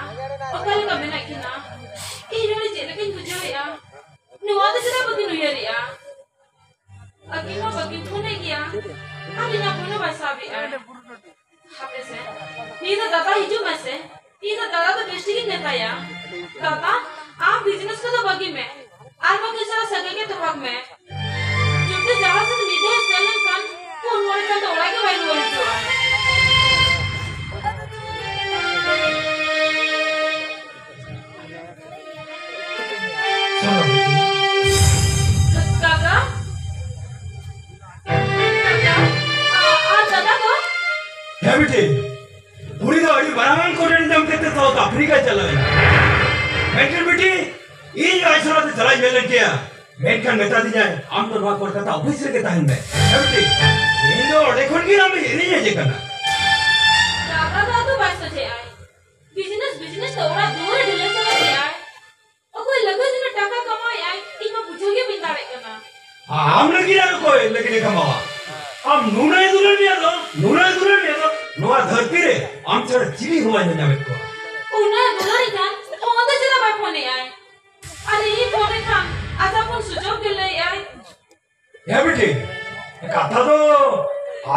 ᱚᱠᱟ ᱞᱮᱠᱟ ᱢᱮᱱᱟᱜ ᱠᱤᱱᱟ, ᱤᱧ ᱱᱚᱰᱮ ᱪᱮᱫ ᱞᱮᱠᱟᱧ ᱵᱩᱡᱷᱟᱹᱣᱮᱫᱼᱟ, ᱱᱚᱣᱟ ᱫᱚ ᱪᱮᱫᱟᱜ ᱵᱟᱹᱠᱤᱱ ᱩᱭᱦᱟᱹᱨᱮᱫᱼᱟ? ᱟᱹᱠᱤᱱ ᱢᱟ ᱵᱟᱹᱠᱤᱱ ᱯᱷᱳᱱᱮᱫ ᱜᱮᱭᱟ, ᱟᱨ ᱤᱧᱟᱹᱜ ᱯᱷᱳᱱ ᱦᱚᱸ ᱵᱟᱭ ᱥᱟᱵᱮᱫᱼᱟ᱾ ᱦᱟᱯᱮ ᱥᱮ, ᱤᱧ ᱫᱚ ᱫᱟᱫᱟ ᱦᱤᱡᱩᱜ ᱢᱮᱥᱮ, ᱤᱧ ᱫᱚ ᱫᱟᱫᱟ ᱫᱚ ᱵᱮᱥ ᱴᱷᱤᱠᱤᱧ ᱢᱮᱛᱟᱭᱟ, ᱫᱟᱫᱟ, ᱟᱢ ᱵᱤᱡᱽᱱᱮᱥ ᱠᱚᱫᱚ ᱵᱟᱹᱜᱤ ᱢᱮ, ᱟᱨ ᱵᱟᱝᱠᱷᱟᱱ ᱥᱟᱞᱟ ᱥᱟᱹᱜᱟᱹᱭ ᱜᱮ ᱛᱚᱯᱟᱜ ᱢᱮ᱾ ᱡᱩᱫᱤ ᱡᱟᱦᱟᱸ ᱥᱮᱫ ᱢᱤᱫ ᱫᱷᱟᱣ ᱥᱮᱱ ᱞᱮᱱᱠᱷᱟᱱ, ᱯᱩᱱ ᱢᱚᱬᱮ ᱪᱟᱸᱫᱚ ᱚᱲᱟᱜ ᱜᱮ ᱵᱟᱭ ᱨᱩᱣᱟᱹᱲ ᱦᱤᱡᱩᱜᱼᱟ᱾ ᱫᱟᱫᱟ? ᱫᱟᱫᱟ? ᱟ-, ᱟᱨ ᱫᱟᱫᱟ ᱫᱚ? ᱦᱮᱸ ᱵᱤᱴᱤ, ᱩᱱᱤ ᱫᱚ ᱟᱹᱰᱤ ᱢᱟᱨᱟᱝ ᱠᱚᱱᱴᱨᱟᱠᱴ ᱧᱟᱢ ᱠᱟᱛᱮ ᱥᱟᱣᱩᱛᱷ ᱟᱯᱷᱨᱤᱠᱟ ᱪᱟᱞᱟᱣ ᱮᱱᱟ᱾ ᱢᱮᱱᱠᱷᱟᱱ ᱵᱤᱴᱤ, ᱤᱧ ᱟᱡ ᱥᱟᱞᱟᱜ ᱛᱮ ᱪᱟᱞᱟᱜ ᱤᱧ ᱢᱮᱱ ᱞᱮᱫ ᱜᱮᱭᱟ, ᱢᱮᱱᱠᱷᱟᱱ ᱢᱮᱛᱟ ᱫᱤᱧᱟᱭ, "ᱟᱢ ᱫᱚ ᱱᱚᱣᱟ ᱠᱳᱞᱠᱟᱛᱟ ᱚᱯᱷᱤᱥ ᱨᱮᱜᱮ ᱛᱟᱦᱮᱱ ᱢᱮ᱾" ᱦᱮᱸ ᱵᱤᱴᱤ, ᱤᱧ ᱫᱚ ᱚᱸᱰᱮ ᱠᱷᱚᱱ ᱜᱮ ᱟᱢ ᱤᱧ ᱦᱮᱡ ᱟᱠᱟᱱᱟ᱾ ᱫᱟᱫᱟ ᱫᱚ ᱟᱫᱚ ᱵᱟᱭ ᱥᱚᱡᱷᱮᱜᱼᱟᱭ᱾ ᱵᱤᱡᱽᱱᱮᱥ, ᱵᱤᱡᱽᱱᱮᱥ ᱛᱮ ᱚᱲᱟᱜ ᱫᱩᱣᱟᱹᱨ ᱰᱷᱤᱞᱟᱹ ᱪᱟᱵᱟ ᱠᱮᱜᱼᱟᱭ᱾ ᱚᱠᱚᱭ ᱞᱟᱹᱜᱤᱫ ᱡᱮᱱᱚ ᱴᱟᱠᱟ ᱠᱟᱢᱟᱣᱮᱫᱼᱟᱭ, ᱤᱧ ᱢᱟ ᱵᱩᱡᱷᱟᱹᱣ ᱜᱮ ᱵᱟᱹᱧ ᱫᱟᱲᱮᱭᱟᱜ ᱠᱟᱱᱟ᱾ ᱟᱢ ᱞᱟᱹᱜᱤᱫ ᱟᱨ ᱚᱠᱚᱭ ᱞᱟᱹᱜᱤᱫ ᱮ ᱠᱟᱢᱟᱣᱟ? ᱟᱢ ᱱᱩᱱᱟᱹᱜ ᱮ ᱫᱩᱞᱟᱹᱲ ᱢᱮᱭᱟ ᱫᱚ, ᱱᱩᱱᱟᱹᱜ ᱮ ᱫᱩᱞᱟᱹᱲ ᱢᱮᱭᱟ ᱫᱚ, ᱱᱚᱣᱟ ᱫᱷᱟᱹᱨᱛᱤ ᱨᱮ ᱟᱢ ᱪᱷᱟᱲᱟ ᱪᱤᱞᱤ ᱦᱚᱸ ᱵᱟᱭ ᱧᱮᱞ ᱧᱟᱢᱮᱫ ᱠᱚᱣᱟ᱾ ᱩᱱᱟᱹᱜ ᱮ ᱫᱩᱞᱟᱹᱲᱤᱧ ᱠᱷᱟᱱ ᱯᱷᱳᱱ ᱫᱚ ᱪᱮᱫᱟᱜ ᱵᱟᱭ ᱯᱷᱳᱱᱮᱫᱼᱟᱭ? ᱟᱨ ᱤᱧᱤᱧ ᱯᱷᱳᱱ ᱞᱮᱠᱷᱟᱱ ᱟᱡᱟᱜ ᱯᱷᱳᱱ ᱥᱩᱭᱤᱪ ᱚᱯᱷ ᱜᱮ ᱞᱟᱹᱭᱮᱫᱼᱟᱭ᱾ ᱦᱮᱸ ᱵᱤᱴᱤ, ᱠᱟᱛᱷᱟ ᱫᱚ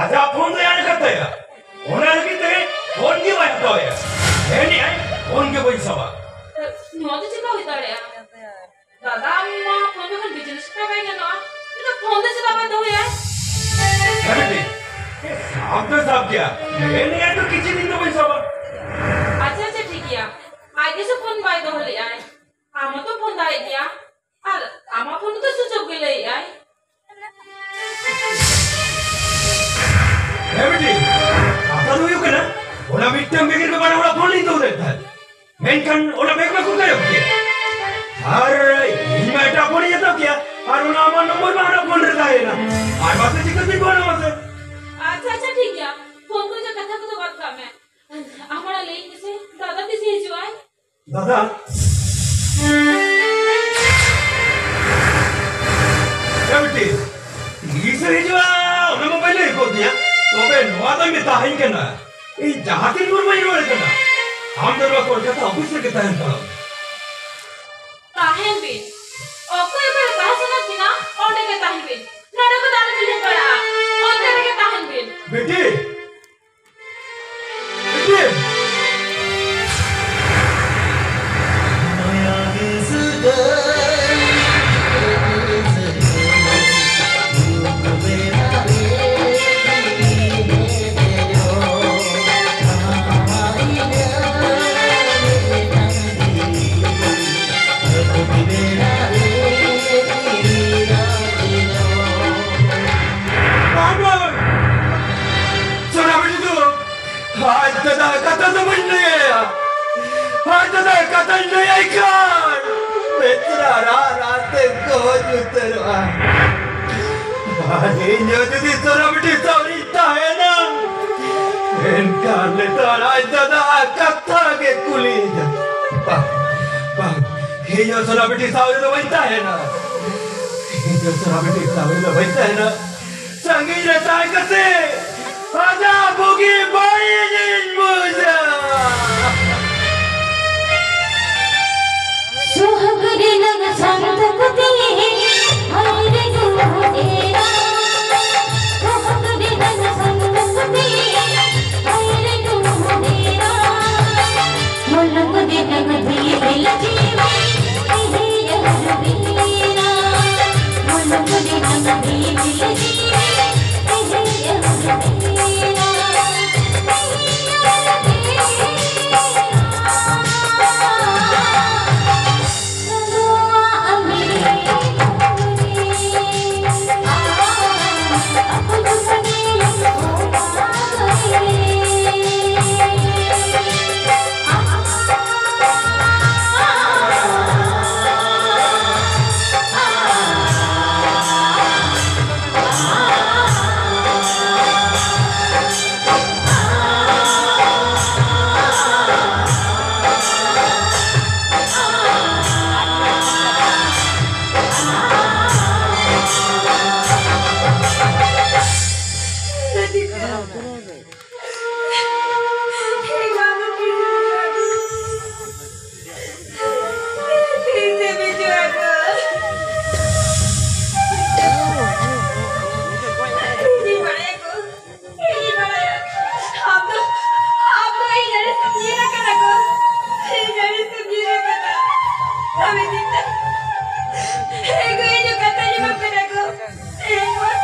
ᱟᱡᱟᱜ ᱯᱷᱳᱱ ᱫᱚ ᱮᱲᱮ ᱠᱟᱛᱟᱭᱟ, ᱚᱱᱟ ᱞᱟᱹᱜᱤᱫ ᱛᱮ ᱯᱷᱳᱱ ᱜᱮ ᱵᱟᱭ ᱦᱟᱛᱟᱣᱮᱫᱼᱟ᱾ ᱢᱮᱱᱮᱫᱼᱟᱭ, "ᱯᱷᱳᱱ ᱜᱮ ᱵᱟᱹᱧ ᱥᱟᱵᱟ᱾" ᱱᱚᱣᱟ ᱫᱚ ᱪᱮᱠᱟ ᱦᱩᱭ ᱫᱟᱲᱮᱭᱟᱜᱼᱟ? ᱫᱟᱫᱟ, ᱟᱢ ᱢᱟ ᱯᱷᱳᱱ ᱵᱟᱠᱷᱟᱱ ᱵᱤᱡᱽᱱᱮᱥ ᱠᱚ ᱵᱟᱭ ᱜᱟᱱᱚᱜᱼᱟ, ᱤᱧ ᱫᱚ ᱯᱷᱳᱱ ᱫᱚ ᱪᱮᱫᱟᱜ ᱵᱟᱭ ᱫᱚᱦᱚᱭᱟ? ᱦᱮᱸ ᱵᱤᱴᱤ, ᱥᱟᱵ ᱫᱚ ᱥᱟᱵ ᱜᱮᱭᱟ, ᱢᱮᱱᱮᱫᱼᱟᱭ ᱛᱚ ᱠᱤᱪᱷᱩ ᱫᱤᱱ ᱫᱚ ᱵᱟᱹᱧ ᱥᱟᱵᱟ᱾ ᱟᱪᱪᱷᱟ, ᱟᱪᱪᱷᱟ, ᱴᱷᱤᱠ ᱜᱮᱭᱟ, ᱟᱡ ᱜᱮᱥᱮ ᱯᱷᱳᱱ ᱵᱟᱭ ᱫᱚᱦᱚ ᱞᱮᱫᱼᱟᱭ, ᱟᱢ ᱦᱚᱸᱛᱚ ᱯᱷᱳᱱ ᱫᱟᱲᱮᱭᱟᱜ ᱜᱮᱭᱟ᱾ ᱟᱨ ᱟᱢᱟᱜ ᱯᱷᱳᱱ ᱫᱚ ᱥᱩᱭᱤᱪ ᱚᱯᱷ ᱜᱮ ᱞᱟᱹᱭᱮᱫᱼᱟᱭ᱾ ᱦᱮᱸ ᱵᱤᱴᱤ, ᱠᱟᱛᱷᱟ ᱫᱚ ᱦᱩᱭᱩᱜ ᱠᱟᱱᱟ, ᱚᱱᱟ ᱢᱤᱫᱴᱟᱝ ᱵᱮᱜᱽ ᱨᱮᱜᱮ ᱵᱟᱱᱟ ᱦᱚᱲᱟᱜ ᱯᱷᱳᱱ ᱞᱤᱧ ᱫᱚᱦᱚ ᱞᱮᱫ ᱛᱟᱦᱮᱸᱫ᱾ ᱢᱮᱱᱠᱷᱟᱱ ᱚᱱᱟ ᱵᱮᱜᱽ ᱢᱟ ᱠᱚ ᱜᱟᱭᱚᱵ ᱠᱮᱫ᱾ ᱟᱨ ᱤᱧ ᱢᱟ ᱮᱴᱟᱜ ᱯᱷᱳᱱᱤᱧ ᱦᱟᱛᱟᱣ ᱠᱮᱫᱼᱟ, ᱟᱨ ᱚᱱᱟ ᱟᱢᱟᱜ ᱱᱚᱢᱵᱚᱨ ᱢᱟ ᱚᱱᱟ ᱯᱷᱳᱱ ᱨᱮ ᱛᱟᱦᱮᱸᱭᱮᱱᱟ᱾ ᱟᱨ ᱢᱟᱥᱮ ᱪᱤᱠᱟᱹᱛᱤᱧ ᱯᱷᱳᱱᱟ ᱢᱟᱥᱮ? ᱟᱪᱪᱷᱟ, ᱟᱪᱪᱷᱟ, ᱴᱷᱤᱠ ᱜᱮᱭᱟ᱾ ᱯᱷᱳᱱ ᱠᱚ ᱨᱮᱭᱟᱜ ᱠᱟᱛᱷᱟ ᱠᱚᱫᱚ ᱵᱟᱫ ᱠᱟᱜ ᱢᱮ᱾ ᱟᱢ ᱚᱲᱟᱜ ᱞᱟᱹᱭᱟᱹᱧ ᱢᱮᱥᱮ, ᱫᱟᱫᱟ ᱛᱤᱥᱮ ᱦᱤᱡᱩᱜ ᱟᱭ? ᱫᱟᱫᱟ? ᱮ ᱵᱤᱴᱤ, ᱛᱤᱥᱮ ᱦᱤᱡᱩᱜᱼᱟ, ᱚᱱᱟ ᱢᱟ ᱵᱟᱭ ᱞᱟᱹᱭ ᱜᱚᱫ ᱫᱤᱧᱟ᱾ ᱛᱚᱵᱮ ᱱᱚᱣᱟ ᱫᱚᱭ ᱢᱮᱛᱟᱦᱟᱹᱧ ᱠᱟᱱᱟ, ᱤᱧ ᱡᱟᱦᱟᱸ ᱛᱤᱱ ᱵᱷᱳᱨ ᱵᱟᱹᱧ ᱨᱩᱣᱟᱹᱲ ᱠᱟᱱᱟ, ᱟᱢ ᱫᱚ ᱱᱚᱣᱟ ᱠᱳᱞᱠᱟᱛᱟ ᱚᱯᱷᱤᱥ ᱨᱮᱜᱮ ᱛᱟᱦᱮᱱ ᱛᱟᱢ᱾ ᱛᱟᱦᱮᱱ ᱵᱤᱱ᱾ ᱚᱠᱚᱭ ᱚᱠᱚᱭ ᱛᱟᱦᱮᱸ ᱥᱟᱱᱟ ᱵᱤᱱᱟ, ᱚᱸᱰᱮ ᱜᱮ ᱛᱟᱦᱮᱱ ᱵᱤᱱ᱾ ᱱᱚᱰᱮ ᱠᱚᱫᱚ ᱟᱞᱚ ᱵᱤᱱ ᱦᱮᱡ ᱵᱟᱲᱟᱜᱼᱟ᱾ ᱚᱱᱛᱮ ᱨᱮᱜᱮ ᱛᱟᱦᱮᱱ ᱵᱤᱱ᱾ ᱵᱤᱴᱤ! ᱵᱤᱴᱤ! ᱵᱟᱵᱟ! ᱥᱳᱱᱟ ᱵᱤᱴᱤ ᱫᱚ ᱟᱡ ᱫᱟᱫᱟ ᱠᱟᱛᱷᱟ ᱫᱚ ᱵᱟᱹᱧ ᱞᱟᱹᱭᱟᱭᱟ᱾ ᱟᱡ ᱫᱟᱫᱟ ᱠᱟᱛᱷᱟᱧ ᱞᱟᱹᱭᱟᱭ ᱠᱷᱟᱱ ᱵᱮᱪᱟᱨᱟ ᱨᱟᱜ ᱨᱟᱜ ᱛᱮ ᱜᱚᱡ ᱩᱛᱟᱹᱨᱚᱜᱼᱟ᱾ ᱟᱨ ᱤᱧ ᱦᱚᱸ ᱡᱩᱫᱤ ᱥᱳᱱᱟ ᱵᱤᱴᱤ ᱥᱟᱶ ᱨᱤᱧ ᱛᱟᱦᱮᱱᱟ, ᱮᱱᱠᱷᱟᱱ ᱱᱮᱛᱟᱨ ᱟᱡ ᱫᱟᱫᱟ ᱠᱟᱛᱷᱟ ᱜᱮ ᱠᱩᱞᱤᱭᱮᱧᱟ᱾ ᱵᱟᱝ, ᱵᱟᱝ, ᱤᱧ ᱦᱚᱸ ᱥᱳᱱᱟ ᱵᱤᱴᱤ ᱥᱟᱶ ᱨᱮᱫᱚ ᱵᱟᱹᱧ ᱛᱟᱦᱮᱱᱟ᱾ ᱤᱧ ᱦᱚᱸ ᱥᱳᱱᱟ ᱵᱤᱴᱤ ᱥᱟᱶ ᱨᱮᱫᱚ ᱵᱟᱹᱧ ᱛᱟᱦᱮᱱᱟ᱾ ᱥᱟᱺᱜᱤᱧ ᱨᱮ ᱛᱟᱦᱮᱸ ᱠᱟᱛᱮ ᱟᱡᱟᱜ ᱵᱩᱜᱤ ᱵᱟᱹᱲᱤᱡ ᱤᱧ ᱵᱩᱡᱟ᱾ ᱥᱩᱦᱟᱜ ᱨᱮᱱᱟᱜ ᱥᱟᱱᱛᱟ ᱠᱚᱛᱮ, ᱦᱟᱭ ᱨᱮ ᱱᱩᱦᱩ ᱮᱨᱟ᱾ ᱥᱩᱦᱟᱜ ᱨᱮᱱᱟᱜ ᱥᱟᱱᱛᱟ ᱠᱚᱛᱮ, ᱦᱟᱭ ᱨᱮ ᱱᱩᱦᱩ ᱮᱨᱟ᱾ ᱢᱚᱞᱚᱠ ᱨᱮᱱᱟᱜ ᱫᱷᱤᱨᱤ ᱞᱟᱹᱜᱤᱫ, ᱤᱦᱤ ᱭᱟᱦᱟᱨ ᱵᱤᱱᱟ᱾ ᱢᱚᱞᱚᱠ ᱨᱮᱱᱟᱜ ᱫᱷᱤᱨᱤ ᱞᱟᱹᱜᱤᱫ, ᱤᱦᱤ ᱭᱟᱦᱟᱨ ᱵᱤᱱᱟ᱾ ᱮ ᱜᱚ, ᱤᱧ ᱦᱚᱸ ᱠᱟᱛᱷᱟᱧ ᱮᱢᱟᱢ ᱠᱟᱱᱟ ᱜᱚ᱾ ᱛᱮᱦᱮᱧ ᱯᱚᱨ,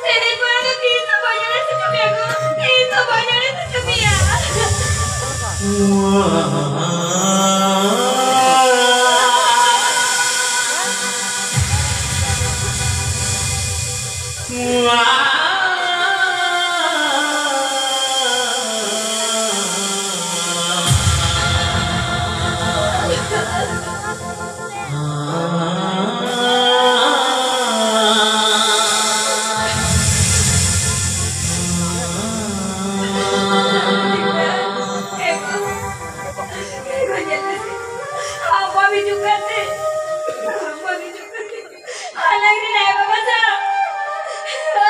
ᱛᱮᱦᱮᱧ ᱯᱚᱨ ᱫᱚ ᱛᱤᱥ ᱦᱚᱸ ᱵᱟᱹᱧ ᱮᱲᱮ ᱦᱚᱪᱚ ᱢᱮᱭᱟ ᱜᱚ, ᱛᱤᱥ ᱦᱚᱸ ᱵᱟᱹᱧ ᱮᱲᱮ ᱦᱚᱪᱚ ᱢᱮᱭᱟ᱾ ᱟᱢ ᱵᱟᱢ ᱦᱤᱡᱩᱜ ᱠᱟᱱ ᱛᱮ, ᱟᱢ ᱵᱟᱢ ᱦᱤᱡᱩᱜ ᱠᱟᱱ ᱛᱮ, ᱟᱞᱟᱝ ᱨᱮᱱ ᱟᱭᱳ ᱵᱟᱵᱟ ᱥᱟᱶ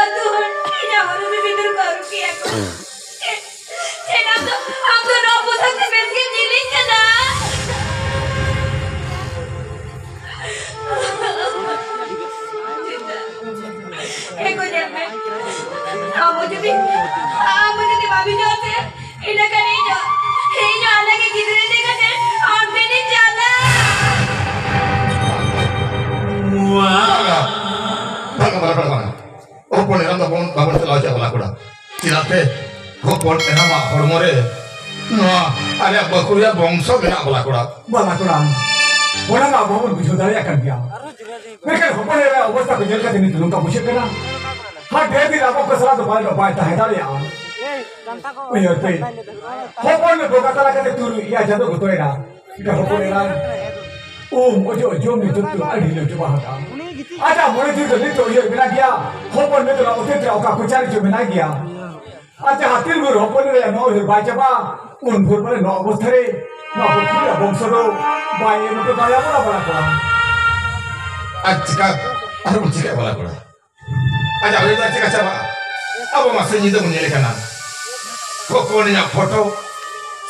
ᱟᱹᱛᱩ ᱦᱚᱲ ᱤᱧᱟᱹᱜ ᱦᱚᱨᱚᱜ ᱥᱤᱸᱫᱩᱨ ᱠᱚ ᱟᱹᱨᱩ ᱠᱮᱭᱟ ᱠᱚ᱾ ᱪᱮᱫ ᱟᱢ ᱫᱚ, ᱟᱢ ᱫᱚ ᱱᱚᱣᱟ ᱯᱳᱥᱟᱠ ᱛᱮ ᱵᱮᱥ ᱜᱮᱢ ᱧᱮᱞᱤᱧ ᱠᱟᱱᱟ? ᱮ ᱜᱚ, ᱧᱮᱞ ᱢᱮ, ᱟᱢ ᱦᱚᱸ ᱡᱩᱫᱤ, ᱟᱢ ᱦᱚᱸ ᱡᱩᱫᱤ ᱵᱟᱢ ᱦᱤᱡᱩᱜᱼᱟ ᱥᱮ, ᱤᱱᱟᱹ ᱠᱷᱟᱱ ᱤᱧ ᱦᱚᱸ, ᱤᱧ ᱦᱚᱸ ᱟᱞᱟᱝ ᱜᱮ ᱜᱤᱫᱽᱨᱟᱹ ᱤᱫᱤ ᱠᱟᱛᱮ ᱟᱢ ᱴᱷᱮᱱᱤᱧ ᱪᱟᱞᱟᱜᱼᱟ᱾ ᱵᱟᱝᱟ, ᱵᱟᱝᱟ, ᱵᱟᱝᱟ, ᱵᱟᱝᱟ᱾ ᱦᱚᱯᱚᱱ ᱮᱨᱟ ᱫᱚ ᱵᱟᱵᱚᱱ, ᱵᱟᱵᱚᱱ ᱪᱟᱞᱟᱣ ᱦᱚᱪᱚ ᱵᱟᱞᱟ ᱠᱚᱲᱟ᱾ ᱪᱮᱫᱟᱜ ᱥᱮ ᱦᱚᱯᱚᱱ ᱮᱨᱟ ᱢᱟ ᱦᱚᱲᱢᱚ ᱨᱮ ᱱᱚᱣᱟ ᱟᱞᱮᱭᱟᱜ ᱵᱟᱹᱠᱷᱩᱲᱤᱭᱟᱹ ᱵᱚᱝᱥᱚ ᱢᱮᱱᱟᱜ ᱵᱟᱞᱟ ᱠᱚᱲᱟ᱾ ᱵᱟᱞᱟ ᱠᱚᱲᱟ, ᱚᱱᱟ ᱢᱟ ᱟᱵᱚ ᱵᱚᱱ ᱵᱩᱡᱷᱟᱹᱣ ᱫᱟᱲᱮᱭᱟᱜ ᱠᱟᱱ ᱜᱮᱭᱟ᱾ ᱢᱮᱱᱠᱷᱟᱱ ᱦᱚᱯᱚᱱ ᱮᱨᱟ ᱚᱵᱚᱥᱛᱟ ᱠᱚ ᱧᱮᱞ ᱠᱟᱛᱮ ᱱᱤᱛᱚᱜ ᱱᱚᱝᱠᱟ ᱵᱩᱡᱷᱟᱹᱜ ᱠᱟᱱᱟ, ᱦᱟᱸ, ᱰᱷᱮᱨ ᱫᱤᱱ ᱟᱵᱚ ᱠᱚ ᱥᱟᱞᱟᱜ ᱫᱚ ᱵᱟᱭ, ᱵᱟᱭ ᱛᱟᱦᱮᱸ ᱫᱟᱲᱮᱭᱟᱜᱼᱟ᱾ ᱩᱭᱦᱟᱹᱨ ᱯᱮ, ᱦᱚᱯᱚᱱ ᱮ ᱵᱚᱸᱜᱟ ᱛᱟᱞᱟ ᱠᱟᱛᱮ ᱛᱩᱨᱩᱭ ᱮᱭᱟᱭ ᱪᱟᱸᱫᱚ ᱜᱚᱛᱚᱭᱮᱱᱟ᱾ ᱮᱴᱟᱜ ᱦᱚᱯᱚᱱ ᱮᱨᱟ ᱩᱢ ᱚᱡᱚᱜ ᱡᱚᱢ ᱧᱩ ᱡᱚᱛᱚ ᱟᱹᱰᱤ ᱞᱟᱹᱴᱩ ᱵᱟᱦᱟ ᱠᱟᱱ᱾ ᱟᱡᱟᱜ ᱢᱚᱱᱮ ᱡᱤᱣᱤ ᱫᱚ ᱱᱤᱛ ᱫᱚ ᱩᱭᱦᱟᱹᱨ ᱢᱮᱱᱟᱜ ᱜᱮᱭᱟ, ᱦᱚᱯᱚᱱ ᱱᱤᱛ ᱫᱚ ᱚᱛᱮᱛ ᱨᱮ ᱚᱠᱟ ᱠᱚᱪᱟ ᱨᱮᱪᱚ ᱢᱮᱱᱟᱭ ᱜᱮᱭᱟ᱾ ᱟᱨ ᱡᱟᱦᱟᱸ ᱛᱤᱱ ᱵᱷᱳᱨ ᱦᱚᱯᱚᱱ ᱮᱨᱟ ᱱᱚᱣᱟ ᱩᱭᱦᱟᱹᱨ ᱵᱟᱭ ᱪᱟᱵᱟ, ᱩᱱ ᱵᱷᱳᱨ ᱢᱟᱱᱮ ᱱᱚᱣᱟ ᱚᱵᱚᱥᱛᱷᱟ ᱨᱮ ᱱᱚᱣᱟ ᱯᱨᱤᱛᱷᱤᱵᱤ ᱨᱮᱭᱟᱜ ᱵᱚᱝᱥᱚ ᱫᱚ ᱵᱟᱭ ᱮᱢ ᱦᱚᱴᱚ ᱫᱟᱲᱮᱭᱟᱵᱚᱱᱟ ᱵᱟᱞᱟ ᱠᱚᱲᱟ᱾ ᱟᱨ ᱪᱤᱠᱟ, ᱟᱨ ᱵᱚᱱ ᱪᱤᱠᱟᱹᱭᱟ ᱵᱟᱞᱟ ᱠᱚᱲᱟ? ᱟᱡᱟᱜ ᱩᱭᱦᱟᱹᱨ ᱫᱚ ᱪᱮᱠᱟ ᱪᱟᱵᱟᱜᱼᱟ? ᱟᱵᱚ ᱢᱟ ᱥᱤᱧ ᱧᱤᱫᱟᱹ ᱵᱚᱱ ᱧᱮᱞᱮ ᱠᱟᱱᱟ᱾ ᱦᱚᱯᱚᱱᱤᱧᱟᱜ ᱯᱷᱳᱴᱳ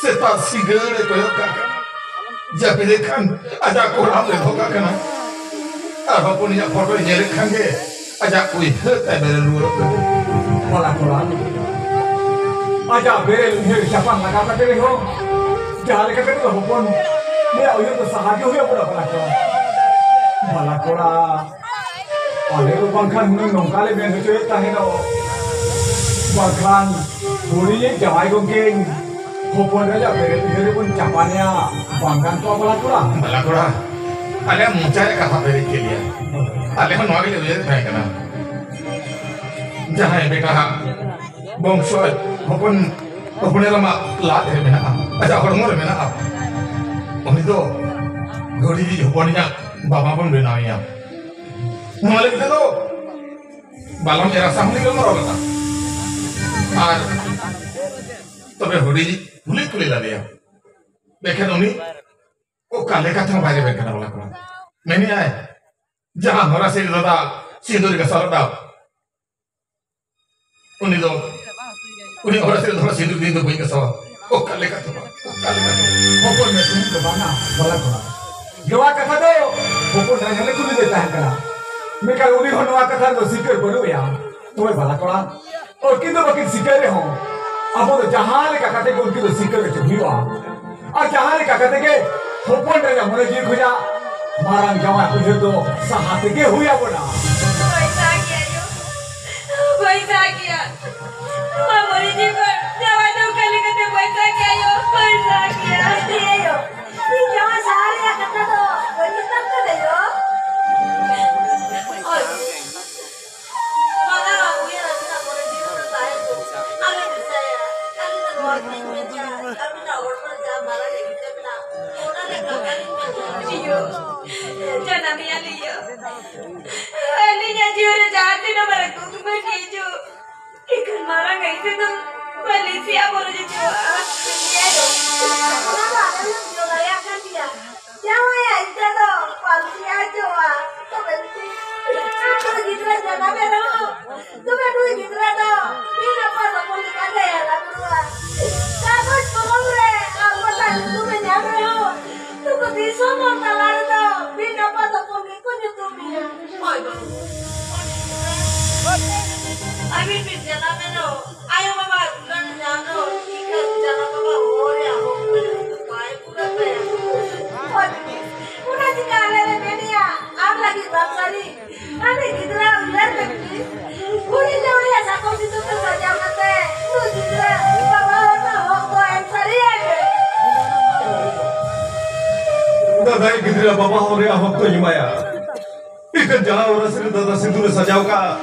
ᱥᱮᱛᱟᱜ ᱥᱤᱸᱜᱟᱹᱲ ᱮ ᱠᱚᱭᱚᱜ ᱠᱟᱜ ᱠᱟᱱᱟ᱾ ᱡᱟᱹᱯᱤᱫ ᱞᱮᱠᱷᱟᱱ ᱟᱡᱟᱜ ᱠᱚᱲᱟᱢ ᱨᱮ ᱫᱚᱦᱚ ᱠᱟᱜ ᱠᱟᱱᱟ᱾ ᱟᱨ ᱦᱚᱯᱚᱱᱤᱧᱟᱜ ᱯᱷᱳᱴᱳᱭ ᱧᱮᱞᱮᱫ ᱠᱷᱟᱱ ᱜᱮ ᱟᱡᱟᱜ ᱩᱭᱦᱟᱹᱨ ᱛᱟᱭ ᱵᱮᱨᱮᱞ ᱨᱩᱣᱟᱹᱲᱚᱜ ᱠᱟᱱᱟ᱾ ᱵᱟᱞᱟ ᱠᱚᱲᱟ, ᱟᱡᱟᱜ ᱵᱮᱨᱮᱞ ᱩᱭᱦᱟᱹᱨ ᱪᱟᱯᱟᱱ ᱞᱟᱜᱟᱣ ᱠᱟᱛᱮ ᱨᱮᱦᱚᱸ ᱡᱟᱦᱟᱸ ᱞᱮᱠᱟ ᱠᱟᱛᱮ ᱦᱚᱯᱚᱱ ᱱᱩᱭᱟᱜ ᱩᱭᱦᱟᱹᱨ ᱫᱚ ᱥᱟᱦᱟ ᱜᱮ ᱦᱩᱭ ᱟᱵᱚᱱᱟ ᱵᱟᱞᱟ ᱠᱚᱲᱟ᱾ ᱵᱟᱞᱟ ᱠᱚᱲᱟ, ᱟᱞᱮ ᱫᱚ ᱵᱟᱝᱠᱷᱟᱱ ᱦᱩᱱᱟᱹᱝ ᱱᱚᱝᱠᱟ ᱞᱮ ᱢᱮᱱ ᱦᱚᱪᱚᱭᱮᱫ ᱛᱟᱦᱮᱱᱚᱜ, ᱵᱟᱝᱠᱷᱟᱱ ᱦᱩᱰᱤᱧᱤᱡ ᱡᱟᱶᱟᱭ ᱜᱚᱢᱠᱮ ᱦᱚᱯᱚᱱ ᱨᱟᱡᱟ ᱵᱮᱨᱮᱫ ᱩᱭᱦᱟᱹᱨ ᱨᱮᱵᱚᱱ ᱪᱟᱯᱟᱱᱮᱭᱟ, ᱵᱟᱝ ᱜᱟᱱ ᱠᱚᱜᱼᱟ ᱵᱟᱞᱟ ᱠᱚᱲᱟ? ᱵᱟᱞᱟ ᱠᱚᱲᱟ, ᱟᱞᱮᱭᱟᱜ ᱢᱚᱪᱟ ᱨᱮ ᱠᱟᱛᱷᱟ ᱯᱮ ᱨᱮᱡ ᱠᱮᱫ ᱞᱮᱭᱟ᱾ ᱟᱞᱮ ᱦᱚᱸ ᱱᱚᱣᱟ ᱜᱮᱞᱮ ᱩᱭᱦᱟᱹᱨᱮᱫ ᱛᱟᱦᱮᱸ ᱠᱟᱱᱟ, ᱡᱟᱦᱟᱸᱭ ᱵᱮᱴᱟ ᱦᱟᱸᱜ ᱵᱚᱝᱥᱚ ᱦᱚᱯᱚᱱ, ᱦᱚᱯᱚᱱ ᱮᱨᱟ ᱢᱟ ᱞᱟᱡ ᱨᱮ ᱢᱮᱱᱟᱜᱼᱟ, ᱟᱡᱟᱜ ᱦᱚᱲᱢᱚ ᱨᱮ ᱢᱮᱱᱟᱜᱼᱟ, ᱩᱱᱤ ᱫᱚ ᱜᱷᱚᱲᱤ ᱦᱚᱯᱚᱱᱤᱧᱟᱜ ᱵᱟᱵᱟ ᱵᱚᱱ ᱵᱮᱱᱟᱣᱮᱭᱟ᱾ ᱱᱚᱣᱟ ᱞᱟᱹᱜᱤᱫ ᱛᱮᱫᱚ ᱵᱟᱞᱚᱢ ᱮᱨᱟ ᱥᱟᱶ ᱦᱚᱸᱞᱤᱧ ᱜᱟᱞᱢᱟᱨᱟᱣ ᱞᱮᱫᱟ᱾ ᱟᱨ ᱛᱚᱵᱮ ᱦᱩᱰᱤᱧ ᱠᱩᱞᱤ ᱠᱩᱞᱤ ᱞᱮᱫᱮᱭᱟ, ᱞᱮᱠᱷᱟᱱ ᱩᱱᱤ ᱚᱠᱟ ᱞᱮᱠᱟᱛᱮ ᱦᱚᱸ ᱵᱟᱭ ᱨᱮᱵᱮᱱ ᱠᱟᱱᱟ ᱵᱟᱞᱟ ᱠᱚᱲᱟ᱾ ᱢᱮᱱᱮᱜᱼᱟᱭ, ᱡᱟᱦᱟᱸ ᱦᱚᱨᱟᱥᱤ ᱫᱟᱫᱟ ᱥᱤᱸᱫᱩᱨ ᱜᱟᱥᱟᱣ ᱞᱮᱫᱟ, ᱩᱱᱤ ᱫᱚ, ᱩᱱᱤ ᱦᱚᱨᱟᱥᱤ ᱫᱟᱫᱟ ᱥᱤᱸᱫᱩᱨ ᱫᱤᱱ ᱫᱚ ᱵᱟᱹᱧ ᱜᱟᱥᱟᱣᱟ᱾ ᱚᱠᱟ ᱞᱮᱠᱟᱛᱮ ᱵᱟᱝ? ᱚᱠᱟ ᱞᱮᱠᱟᱛᱮ? ᱦᱚᱯᱚᱱ ᱢᱮ ᱛᱩᱢ ᱫᱚ ᱵᱟᱝᱟ, ᱵᱟᱞᱟ ᱠᱚᱲᱟ᱾ ᱱᱚᱣᱟ ᱠᱟᱛᱷᱟ ᱫᱚ ᱦᱚᱯᱚᱱ ᱰᱟᱝᱜᱟ ᱞᱮ ᱠᱩᱞᱤ ᱞᱮ ᱛᱟᱦᱮᱸ ᱠᱟᱱᱟ, ᱢᱮᱱᱠᱷᱟᱱ ᱩᱱᱤ ᱦᱚᱸ ᱱᱚᱣᱟ ᱠᱟᱛᱷᱟ ᱨᱮᱫᱚ ᱥᱤᱠᱟᱹᱨ ᱵᱟᱹᱱᱩᱜ ᱮᱭᱟ᱾ ᱛᱚᱵᱮ ᱵᱟᱞᱟ ᱠᱚᱲᱟ, ᱩᱱᱠᱤᱱ ᱫᱚ ᱵᱟᱹᱠᱤᱱ ᱥᱤᱠᱟᱹᱨ ᱨᱮᱦᱚᱸ, ᱟᱵᱚ ᱫᱚ ᱡᱟᱦᱟᱸ ᱞᱮᱠᱟ ᱠᱟᱛᱮ ᱜᱮ ᱩᱱᱠᱤᱱ ᱫᱚ ᱥᱤᱠᱟᱹᱨ ᱦᱚᱪᱚ ᱦᱩᱭᱩᱜᱼᱟ᱾ ᱟᱨ ᱡᱟᱦᱟᱸ ᱞᱮᱠᱟ ᱠᱟᱛᱮ ᱜᱮ ᱦᱚᱯᱚᱱ ᱨᱟᱡᱟ ᱢᱚᱱᱮ ᱡᱤᱣᱤ ᱠᱷᱚᱱᱟᱜ ᱢᱟᱨᱟᱝ ᱡᱟᱶᱟᱭ ᱩᱭᱦᱟᱹᱨ ᱫᱚ ᱥᱟᱦᱟ ᱛᱮᱜᱮ ᱦᱩᱭ ᱟᱵᱚᱱᱟ᱾ ᱵᱟᱹᱧ ᱥᱟᱦᱟ ᱠᱮᱭᱟ ᱟᱭᱳ, ᱵᱟᱹᱧ ᱥᱟᱦᱟ ᱠᱮᱭᱟ᱾ ᱱᱚᱣᱟ ᱢᱚᱱᱮ ᱡᱤᱣᱤ ᱠᱷᱚᱱ ᱡᱟᱶᱟᱭ ᱫᱚ ᱚᱠᱟ ᱞᱮᱠᱟᱛᱮ ᱵᱟᱹᱧ ᱥᱟᱦᱟ ᱠᱮᱭᱟ ᱟᱭᱳ, ᱵᱟᱹᱧ ᱥᱟᱦᱟ ᱠᱮᱭᱟ᱾ ᱟᱭᱳ, ᱤᱧ ᱡᱟᱶᱟᱭ ᱥᱟᱦᱟ ᱨᱮᱭᱟᱜ ᱠᱟᱛᱷᱟ ᱫᱚ ᱵᱟᱹᱧ ᱢᱮᱛᱟᱢ ᱠᱟᱱᱟ ᱟᱭᱳ᱾ ᱦᱳᱭ᱾ ᱵᱟᱝᱟ, ᱩᱭᱦᱟᱹᱨ ᱟᱹᱵᱤᱱᱟᱜ ᱢᱚᱱᱮ ᱡᱤᱣᱤ ᱨᱮ ᱛᱟᱦᱮᱸ ᱠᱚᱜ᱾ ᱟᱞᱮ ᱫᱤᱥᱟᱹᱭᱟ, ᱟᱹᱞᱤᱧ ᱫᱚ ᱱᱚᱣᱟ ᱜᱮᱞᱤᱧ ᱢᱮᱱᱟ, ᱟᱹᱵᱤᱱᱟᱜ ᱦᱚᱲᱢᱚ ᱨᱮ ᱡᱟᱦᱟᱸ ᱢᱟᱨᱟᱝ ᱮ ᱵᱷᱤᱴᱟᱹ ᱢᱮᱱᱟᱜ, ᱚᱱᱟ ᱨᱮ ᱠᱟᱛᱷᱟ ᱞᱤᱧ ᱢᱮᱱᱟ᱾ ᱤᱭᱟᱹ, ᱡᱟᱱᱟᱢᱮᱭᱟ ᱞᱤᱧ ᱤᱭᱟᱹ᱾ ᱟᱹᱞᱤᱧᱟᱜ ᱡᱤᱭᱚᱱ ᱨᱮ ᱡᱟᱦᱟᱸ ᱛᱤᱱᱟᱹᱜ ᱢᱟᱨᱟᱝ ᱫᱩᱠ ᱵᱤᱱ ᱦᱤᱡᱩᱜ, ᱤᱠᱷᱟᱹᱱ ᱢᱟᱨᱟᱝ ᱟᱹᱭᱥᱟᱹ ᱫᱚ ᱵᱟᱹᱞᱤᱧ ᱥᱮᱭᱟ ᱵᱚᱨᱚ ᱡᱚᱡᱚᱣᱟᱜᱼᱟ᱾ ᱤᱭᱟᱹ, ᱚᱱᱟ ᱫᱚ ᱟᱞᱮ ᱞᱮ ᱵᱩᱡᱷᱟᱹᱣ ᱫᱟᱲᱮᱭᱟᱜ ᱠᱟᱱ ᱜᱮᱭᱟ᱾ ᱡᱟᱶᱟᱭᱟᱜ ᱤᱪᱪᱷᱟ ᱫᱚ ᱵᱟᱢ ᱥᱮᱭᱟ ᱦᱚᱪᱚᱣᱟᱜᱼᱟ᱾ ᱛᱚᱵᱮ ᱪᱮᱫ? ᱟᱢ ᱫᱚ ᱜᱤᱫᱽᱨᱟᱹ ᱡᱟᱱᱟᱢᱮ ᱨᱮᱦᱚᱸ, ᱛᱚᱵᱮ ᱱᱩᱭ ᱜᱤᱫᱽᱨᱟᱹ ᱫᱚ ᱢᱤᱫ ᱟᱯᱟᱛ ᱦᱚᱯᱚᱱ ᱞᱮᱠᱟ ᱜᱮ ᱦᱟᱨᱟ ᱵᱩᱨᱩᱜᱼᱟ᱾ ᱠᱟᱜᱚᱡᱽ ᱠᱚᱞᱚᱢ ᱨᱮ ᱟᱯᱟᱛᱟᱜ ᱧᱩᱛᱩᱢᱮ ᱧᱟᱢ ᱨᱮᱦᱚᱸ, ᱱᱩᱠᱩ ᱫᱤᱥᱚᱢ ᱦᱚᱲ ᱛᱟᱞᱟ ᱨᱮᱫᱚ ᱢᱤᱫ ᱟᱯᱟᱛ ᱦᱚᱯᱚᱱ ᱜᱮᱠᱚ ᱧᱩᱛᱩᱢᱮᱭᱟ᱾ ᱦᱳᱭ ᱵᱟᱹᱵᱩ᱾ ᱟᱹᱵᱤᱱ ᱵᱤᱱ ᱡᱟᱱᱟᱢ ᱮᱱ ᱨᱮᱦᱚᱸ, ᱟᱭᱳ ᱵᱟᱵᱟ ᱫᱩᱞᱟᱹᱲ ᱧᱟᱢ ᱨᱮᱦᱚᱸ, ᱤᱠᱷᱟᱹᱱ ᱡᱟᱱᱟᱢ ᱵᱟᱵᱟ ᱦᱚᱦᱚ ᱨᱮᱭᱟᱜ ᱦᱚᱸ ᱵᱟᱭ ᱯᱩᱨᱟᱹᱜ ᱛᱟᱭᱟ᱾ ᱤᱠᱟᱹ ᱡᱟᱦᱟᱸ ᱦᱚᱨᱟᱥᱤ ᱨᱮ ᱫᱟᱫᱟ ᱥᱤᱸᱫᱩᱨ ᱮ ᱥᱟᱡᱟᱣ ᱠᱟᱜᱼᱟ,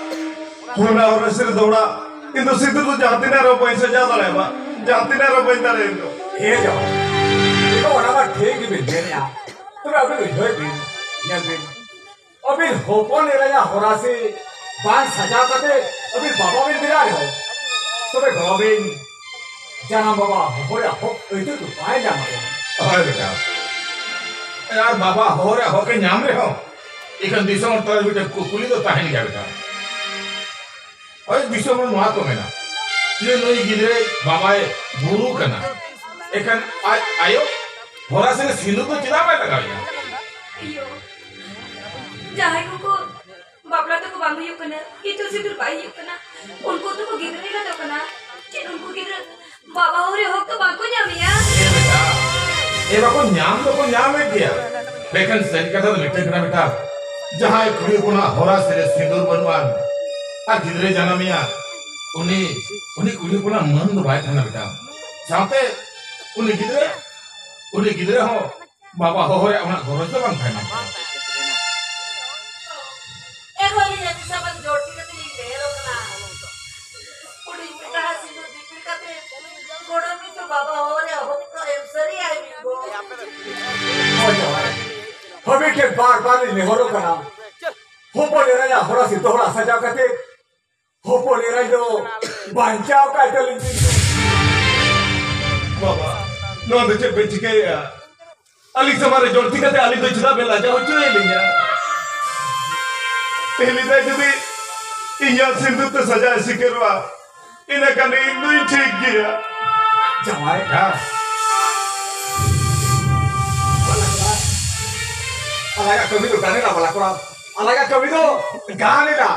ᱚᱱᱟ ᱦᱚᱨᱟᱥᱤ ᱨᱮ ᱫᱚᱦᱲᱟ, ᱤᱧ ᱫᱚ ᱥᱤᱸᱫᱩᱨ ᱫᱚ ᱡᱟᱦᱟᱸ ᱛᱤᱱᱟᱹᱜ ᱨᱮᱦᱚᱸ ᱵᱟᱹᱧ ᱥᱟᱡᱟᱣ ᱫᱟᱲᱮᱭᱟᱜᱼᱟ, ᱡᱟᱦᱟᱸ ᱛᱤᱱᱟᱹᱜ ᱨᱮᱦᱚᱸ ᱵᱟᱹᱧ ᱫᱟᱲᱮᱭᱟᱜᱼᱟ ᱤᱧ ᱫᱚ᱾ ᱦᱮᱸ ᱡᱟᱶᱟᱭ, ᱤᱧ ᱫᱚ ᱚᱱᱟ ᱢᱟ ᱴᱷᱤᱠ ᱜᱮᱵᱤᱱ ᱢᱮᱱᱮᱫᱼᱟ᱾ ᱛᱚᱵᱮ ᱟᱹᱵᱤᱱ ᱩᱭᱦᱟᱹᱨ ᱵᱤᱱ, ᱧᱮᱞ ᱵᱤᱱ, ᱟᱹᱵᱤᱱ ᱦᱚᱯᱚᱱ ᱮᱨᱟᱭᱟ ᱦᱚᱨᱟᱥᱤ ᱵᱟᱝ ᱥᱟᱡᱟᱣ ᱠᱟᱛᱮ ᱟᱹᱵᱤᱱ ᱵᱟᱵᱟ ᱵᱤᱱ ᱵᱮᱱᱟᱣ ᱨᱮᱦᱚᱸ, ᱛᱚᱵᱮ ᱜᱚᱲᱚ ᱵᱤᱱ, ᱡᱟᱱᱟᱢ ᱵᱟᱵᱟ ᱦᱚᱦᱚ ᱨᱮᱭᱟᱜ ᱦᱚᱠ ᱟᱹᱭᱫᱟᱹᱨ ᱫᱚ ᱵᱟᱭ ᱧᱟᱢ ᱨᱮᱦᱚᱸ᱾ ᱦᱳᱭ ᱵᱮᱴᱟ, ᱟᱨ ᱵᱟᱵᱟ ᱦᱚᱦᱚ ᱨᱮᱭᱟᱜ ᱦᱚᱠ ᱮ ᱧᱟᱢ ᱨᱮᱦᱚᱸ, ᱤᱠᱷᱟᱹᱱ ᱫᱤᱥᱚᱢ ᱦᱚᱲ ᱛᱟᱞᱟᱨᱮ ᱢᱤᱫᱴᱮᱱ ᱠᱩᱠᱞᱤ ᱫᱚ ᱛᱟᱦᱮᱱ ᱜᱮᱭᱟ ᱵᱮᱴᱟ᱾ ᱦᱳᱭ, ᱫᱤᱥᱚᱢ ᱦᱚᱲ ᱱᱚᱣᱟ ᱠᱚ ᱢᱮᱱᱟ ᱡᱮ ᱱᱩᱭ ᱜᱤᱫᱽᱨᱟᱹ ᱵᱟᱵᱟᱭ ᱜᱩᱨᱩ ᱠᱟᱱᱟ, ᱮᱱᱠᱷᱟᱱ ᱟᱡ ᱟᱭᱳ ᱦᱚᱨᱟᱥᱤ ᱨᱮ ᱥᱤᱸᱫᱩᱨ ᱫᱚ ᱪᱮᱫᱟᱜ ᱵᱟᱭ ᱞᱟᱜᱟᱣᱮᱭᱟ? ᱤᱭᱳ, ᱡᱟᱦᱟᱸᱭ ᱠᱚᱠᱚ ᱵᱟᱯᱞᱟ ᱛᱟᱠᱚ ᱵᱟᱝ ᱦᱩᱭᱩᱜ ᱠᱟᱱᱟ, ᱤᱛᱩᱫ ᱥᱤᱸᱫᱩᱨ ᱵᱟᱭ ᱦᱩᱭᱩᱜ ᱠᱟᱱᱟ, ᱩᱱᱠᱩ ᱫᱚᱠᱚ ᱜᱤᱫᱽᱨᱟᱹ ᱮᱸᱜᱟᱛᱚᱜ ᱠᱟᱱᱟ᱾ ᱪᱮᱫ ᱩᱱᱠᱩ ᱜᱤᱫᱽᱨᱟᱹ ᱵᱟᱵᱟ ᱦᱚᱦᱚ ᱨᱮ ᱦᱚᱠ ᱫᱚ ᱵᱟᱝᱠᱚ ᱧᱟᱢᱮᱭᱟ? ᱮ ᱵᱟᱠᱚ ᱧᱟᱢ ᱫᱚᱠᱚ ᱧᱟᱢᱮᱫ ᱜᱮᱭᱟ, ᱢᱮᱱᱠᱷᱟᱱ ᱥᱟᱹᱨᱤ ᱠᱟᱛᱷᱟ ᱫᱚ ᱢᱤᱫᱴᱮᱱ ᱠᱟᱱᱟ ᱵᱮᱴᱟ, ᱡᱟᱦᱟᱸᱭ ᱠᱩᱲᱤ ᱦᱚᱯᱚᱱᱟᱜ ᱦᱚᱨᱟᱥᱤ ᱨᱮ ᱥᱤᱸᱫᱩᱨ ᱵᱟᱹᱱᱩᱜᱼᱟ ᱟᱨ ᱜᱤᱫᱽᱨᱟᱹᱭ ᱡᱟᱱᱟᱢᱮᱭᱟ, ᱩᱱᱤ, ᱩᱱᱤ ᱠᱩᱲᱤ ᱦᱚᱯᱚᱱᱟᱜ ᱢᱟᱹᱱ ᱫᱚ ᱵᱟᱭ ᱛᱟᱦᱮᱱᱟ ᱵᱮᱴᱟ᱾ ᱥᱟᱶᱛᱮ ᱩᱱᱤ ᱜᱤᱫᱽᱨᱟᱹ, ᱩᱱᱤ ᱜᱤᱫᱽᱨᱟᱹ ᱦᱚᱸ ᱵᱟᱵᱟ ᱦᱚᱦᱚ ᱨᱮᱭᱟᱜ ᱩᱱᱟᱹᱜ ᱜᱚᱨᱚᱡᱽ ᱫᱚ ᱵᱟᱝ ᱛᱟᱦᱮᱱᱟ᱾ ᱮᱱᱦᱚᱸ ᱟᱹᱞᱤᱧ ᱟᱹᱰᱤ ᱥᱟᱢᱟᱝ ᱡᱳᱨ ᱛᱮᱜᱮ ᱞᱤᱧ ᱰᱷᱮᱨᱚᱜ ᱠᱟᱱᱟ᱾ ᱦᱩᱰᱤᱧ ᱵᱮᱴᱟ ᱥᱤᱸᱫᱩᱨ ᱫᱤᱯᱤᱞ ᱠᱟᱛᱮ ᱜᱚᱲᱚᱢᱤᱧ ᱫᱚ ᱵᱟᱵᱟ ᱦᱚᱦᱚ ᱨᱮᱭᱟᱜ ᱦᱚᱠ ᱫᱚ ᱮᱢ ᱥᱟᱹᱨᱤᱭᱟᱭ ᱵᱤᱱ ᱜᱚ᱾ ᱦᱳᱭ ᱡᱟᱶᱟᱭ, ᱦᱟᱹᱵᱤᱡ ᱴᱷᱮᱱ ᱵᱟᱨ ᱵᱟᱨ ᱞᱤᱧ ᱱᱮᱦᱚᱨᱚᱜ ᱠᱟᱱᱟ᱾ ᱦᱚᱯᱚᱱ ᱮᱨᱟᱭᱟᱜ ᱦᱚᱨᱟᱥᱤ ᱫᱚᱦᱲᱟ ᱥᱟᱡᱟᱣ ᱠᱟᱛᱮ ᱦᱚᱯᱚᱱ ᱮᱨᱟ ᱫᱚ ᱵᱟᱧᱪᱟᱣ ᱠᱟᱭ ᱛᱟᱞᱤᱧ ᱵᱤᱱ᱾ ᱵᱟᱵᱟ, ᱱᱚᱣᱟ ᱫᱚ ᱪᱮᱫ ᱵᱮᱱ ᱪᱤᱠᱟᱹᱭᱮᱫᱼᱟ? ᱟᱹᱞᱤᱧ ᱥᱟᱢᱟᱝ ᱨᱮ ᱡᱚᱞᱛᱤ ᱠᱟᱛᱮ ᱟᱹᱞᱤᱧ ᱫᱚ ᱪᱮᱫᱟᱜ ᱵᱮᱱ ᱞᱟᱡᱟᱣ ᱦᱚᱪᱚᱭᱮᱫ ᱞᱤᱧᱟ? ᱛᱮᱦᱮᱧ ᱫᱚ ᱡᱩᱫᱤ ᱤᱧᱟᱹᱜ ᱥᱤᱸᱫᱩᱨ ᱛᱮ ᱥᱟᱡᱟᱣ ᱥᱤᱠᱟᱹᱨᱚᱜᱼᱟ, ᱤᱱᱟᱹ ᱠᱷᱟᱱ ᱤᱧ ᱫᱩᱧ ᱴᱷᱤᱠ ᱜᱮᱭᱟ᱾ ᱡᱟᱶᱟᱭ᱾ ᱦᱮᱸ᱾ ᱟᱞᱟᱜᱟᱜ ᱠᱟᱹᱢᱤ ᱫᱚ ᱜᱟᱱ ᱮᱱᱟ ᱵᱟᱞᱟ ᱠᱚᱲᱟ᱾ ᱟᱞᱟᱜᱟᱜ ᱠᱟᱹᱢᱤ ᱫᱚ ᱜᱟᱱ ᱮᱱᱟ᱾